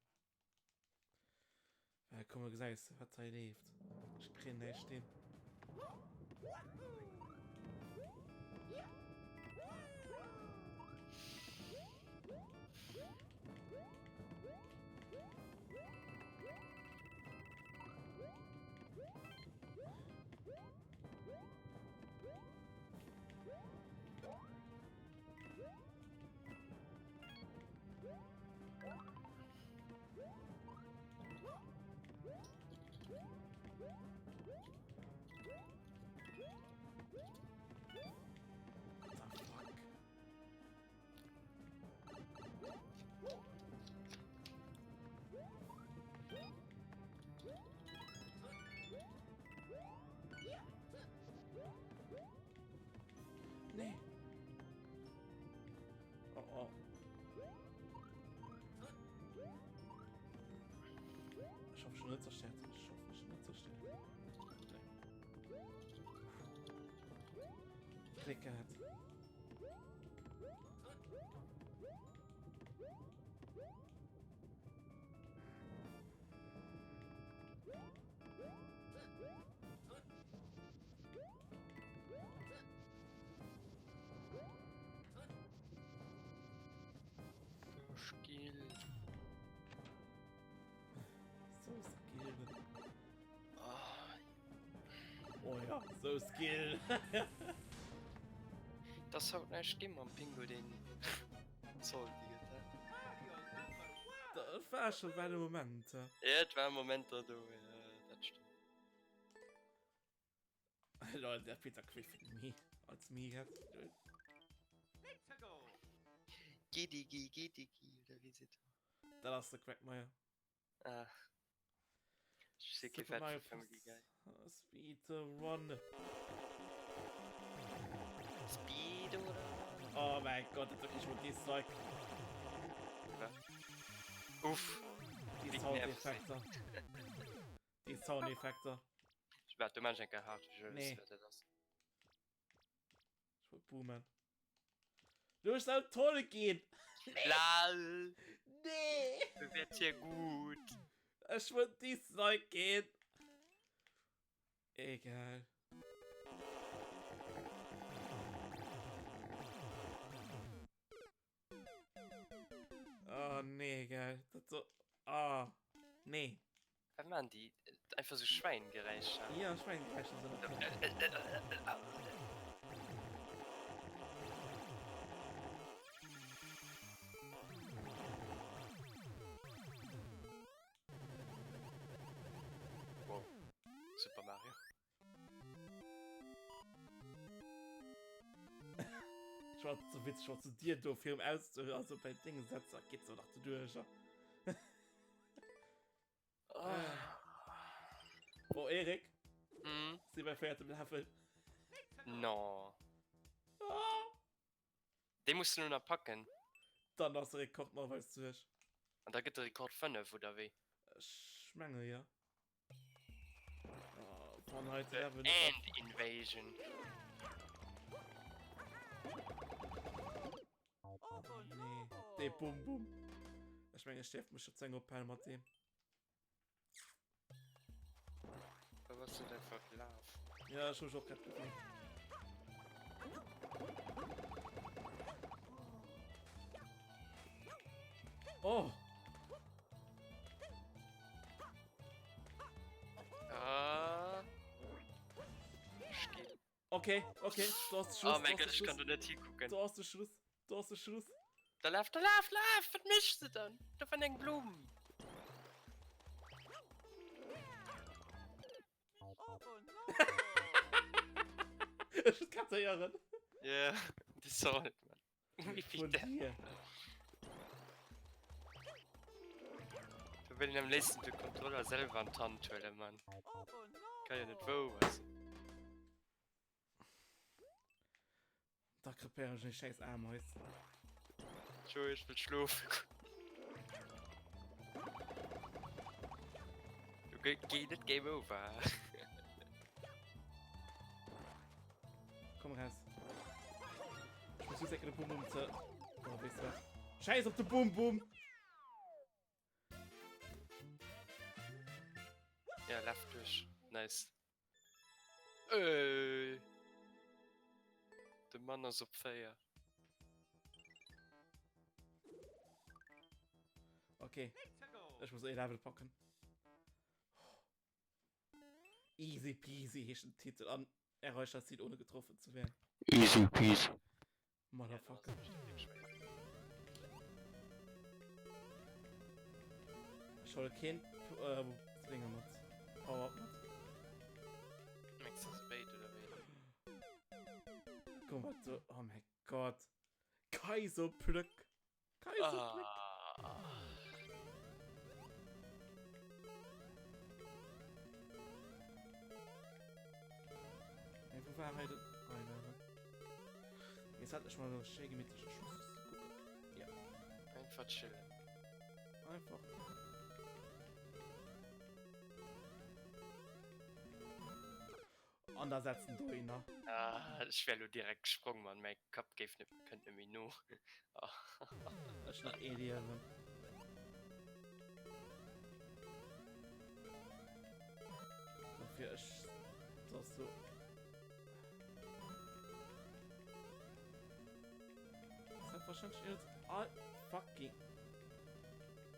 Well komm, da gesäis de, wat hei leeft. Ech kréien näischt hin. What the fuck? Nee. Oh oh. Ech hoffe schon net zerstört. Ech hoffe schon net zerstört. Nee. Klick gehabt. Skill. So Skill. Oh. oh ja, so Skill. Das haut näischt gi mam Pingu deen Salty gëtt, hä? Dat war schon well e Moment. Ja, et war Momenter do, ja, dat stimmt. Lol, der Peter Griffin me als me hat. Gidigi, gidigi, oder wéi seet en? Dat ass de Quagmire. Ah. Ech si kee Super Fan Mario vu Family Guy. Speed Run. Speed oder? Oh mäi Gott, dat kritt ech mol Dislike. Uff. Déi Soundeffekter. Déi Soundeffekter. Waart, do maan ech eng Kéier haart, ech wëll wëssen, wat dat ass. Ech wollt boomen. Du ech soll toll ginn. Lal. Nee. Du wäert hier gut. Ech wollt Dislike ginn. Egal. Oh nee, gell. Dat so. Ah. Nee. Wat man déi? Einfach so Schwäingeräischer. Ja, Schwäingeräischer sind dat. Wow. Super Mario. Ech war ze witzeg, war zu dir do virum Aus, also beim Ding setzen, geht so nach duerch. Ah. Boah, Erik, Hm? si bei véiertem Level. No. Ah. Dee muss du nach packen. Dann ass de Rekord nach weis duerch. An da gëtt de Rekord 5 oder wéi? Ech menge jo. Oh, wann hei The Level End Invasion. Oh, nee. Dee Bum Bum. Ech menge ech dierf mech scho zeng ophale mat deem. Da warst du einfach gelaf. Ja, ech hu mech och grad gefrot. Oh! Ah. Skill. Okay, okay, du hast Schluss. Oh mein du Gott, hast ich Schluss. kann do net hikucken. Du hast Schluss. Du hast Schluss. Da laf, da laf, laf! Wat méchs de dann? Do war eng Blumm. Ech muss grad héieren. Ja, déi Sound, Mann. Wéi Von vill der. dir. Do wëll een am léifsten de Controller selwer an d'Hand huelen, Mann. Kann jo net wouer sinn. Da krepéieren ech eng schäiss Ameis. Joe, ech wëll schlofe goen. Du ge geh net Game Over. Komm raus. Ech muss just enke de Bum Bum ze. Oh, weess du wat? Schäiss op de Bum Bum! Ja, laf duerch. Nice. Ey. De Mann ass op 4. Okay. Ech muss e Level packen. Easy peasy heescht den Titel an erreicht das Ziel ohne getroffen zu werden. Easy peasy. Motherfucker. Ech huele keen äh, Dinger mat. Power-Up mat. Mengs du ass Bait oder wéi? Guck mal, du, oh mein Gott. Kaiserplück. Kaiserplück. Ah. Ey, wo war hei den? Oh, hei war en. Jetzt hat ech mal so schéi gemittlech. Ech muss just gucken. Ja. Einfach chillen. Einfach. An da setzen do een nach. Ah, ech wär lo direkt gesprong, Mann. Mäi Kapp géif net, kënnt net méi no. Ech nach ee Liewen. Dofir ech das so. Das hat wahrscheinlich jetzt all fucking.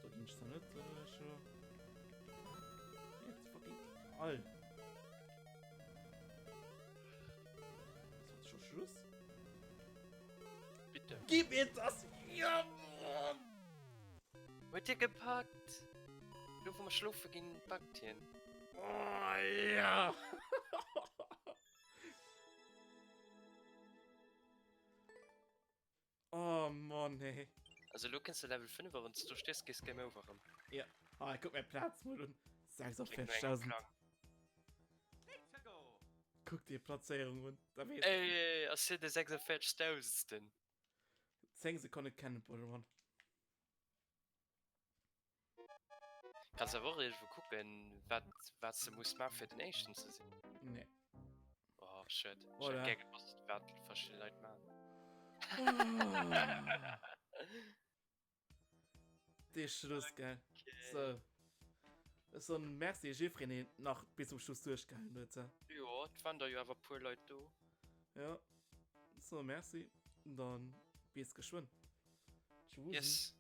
Do ginn ech zwar net duerch. Jetzt fucking all. Ist schon Schluss? Bitte. Gib mir das! Ja, Mann! Huet dir gepackt? Lo wou mer schlofe ginn, packt hien. Oh, ja! Oh Mann, ey. Also lo kënns de Level 5 a wann s du do stees, gees Game Over erëm. Ja. Ah, kuck mäi Plaz mol un. Kléngt no engem 46.000. Plang. Kuck dir Platzéierung un, da weess Ey, ass hien de 46.000.? 10 Sekonne Cannonball Run. Kanns awer och iergendwou kucken, wat, wat s de muss maachen, fir den Éischten ze sinn. Nee. Oh, schued. Ech Voilà. hätt gär gewosst, wat verschidde Leit maachen. Dee Schluss, gell? So. Ech soen Merci jiffreen, deen nach bis zum Schluss duerchgehalen huet. Jo, et waren der jo awer puer Leit do. Ja. So, Merci. Dann bis geschwënn. Tschüss. Yes.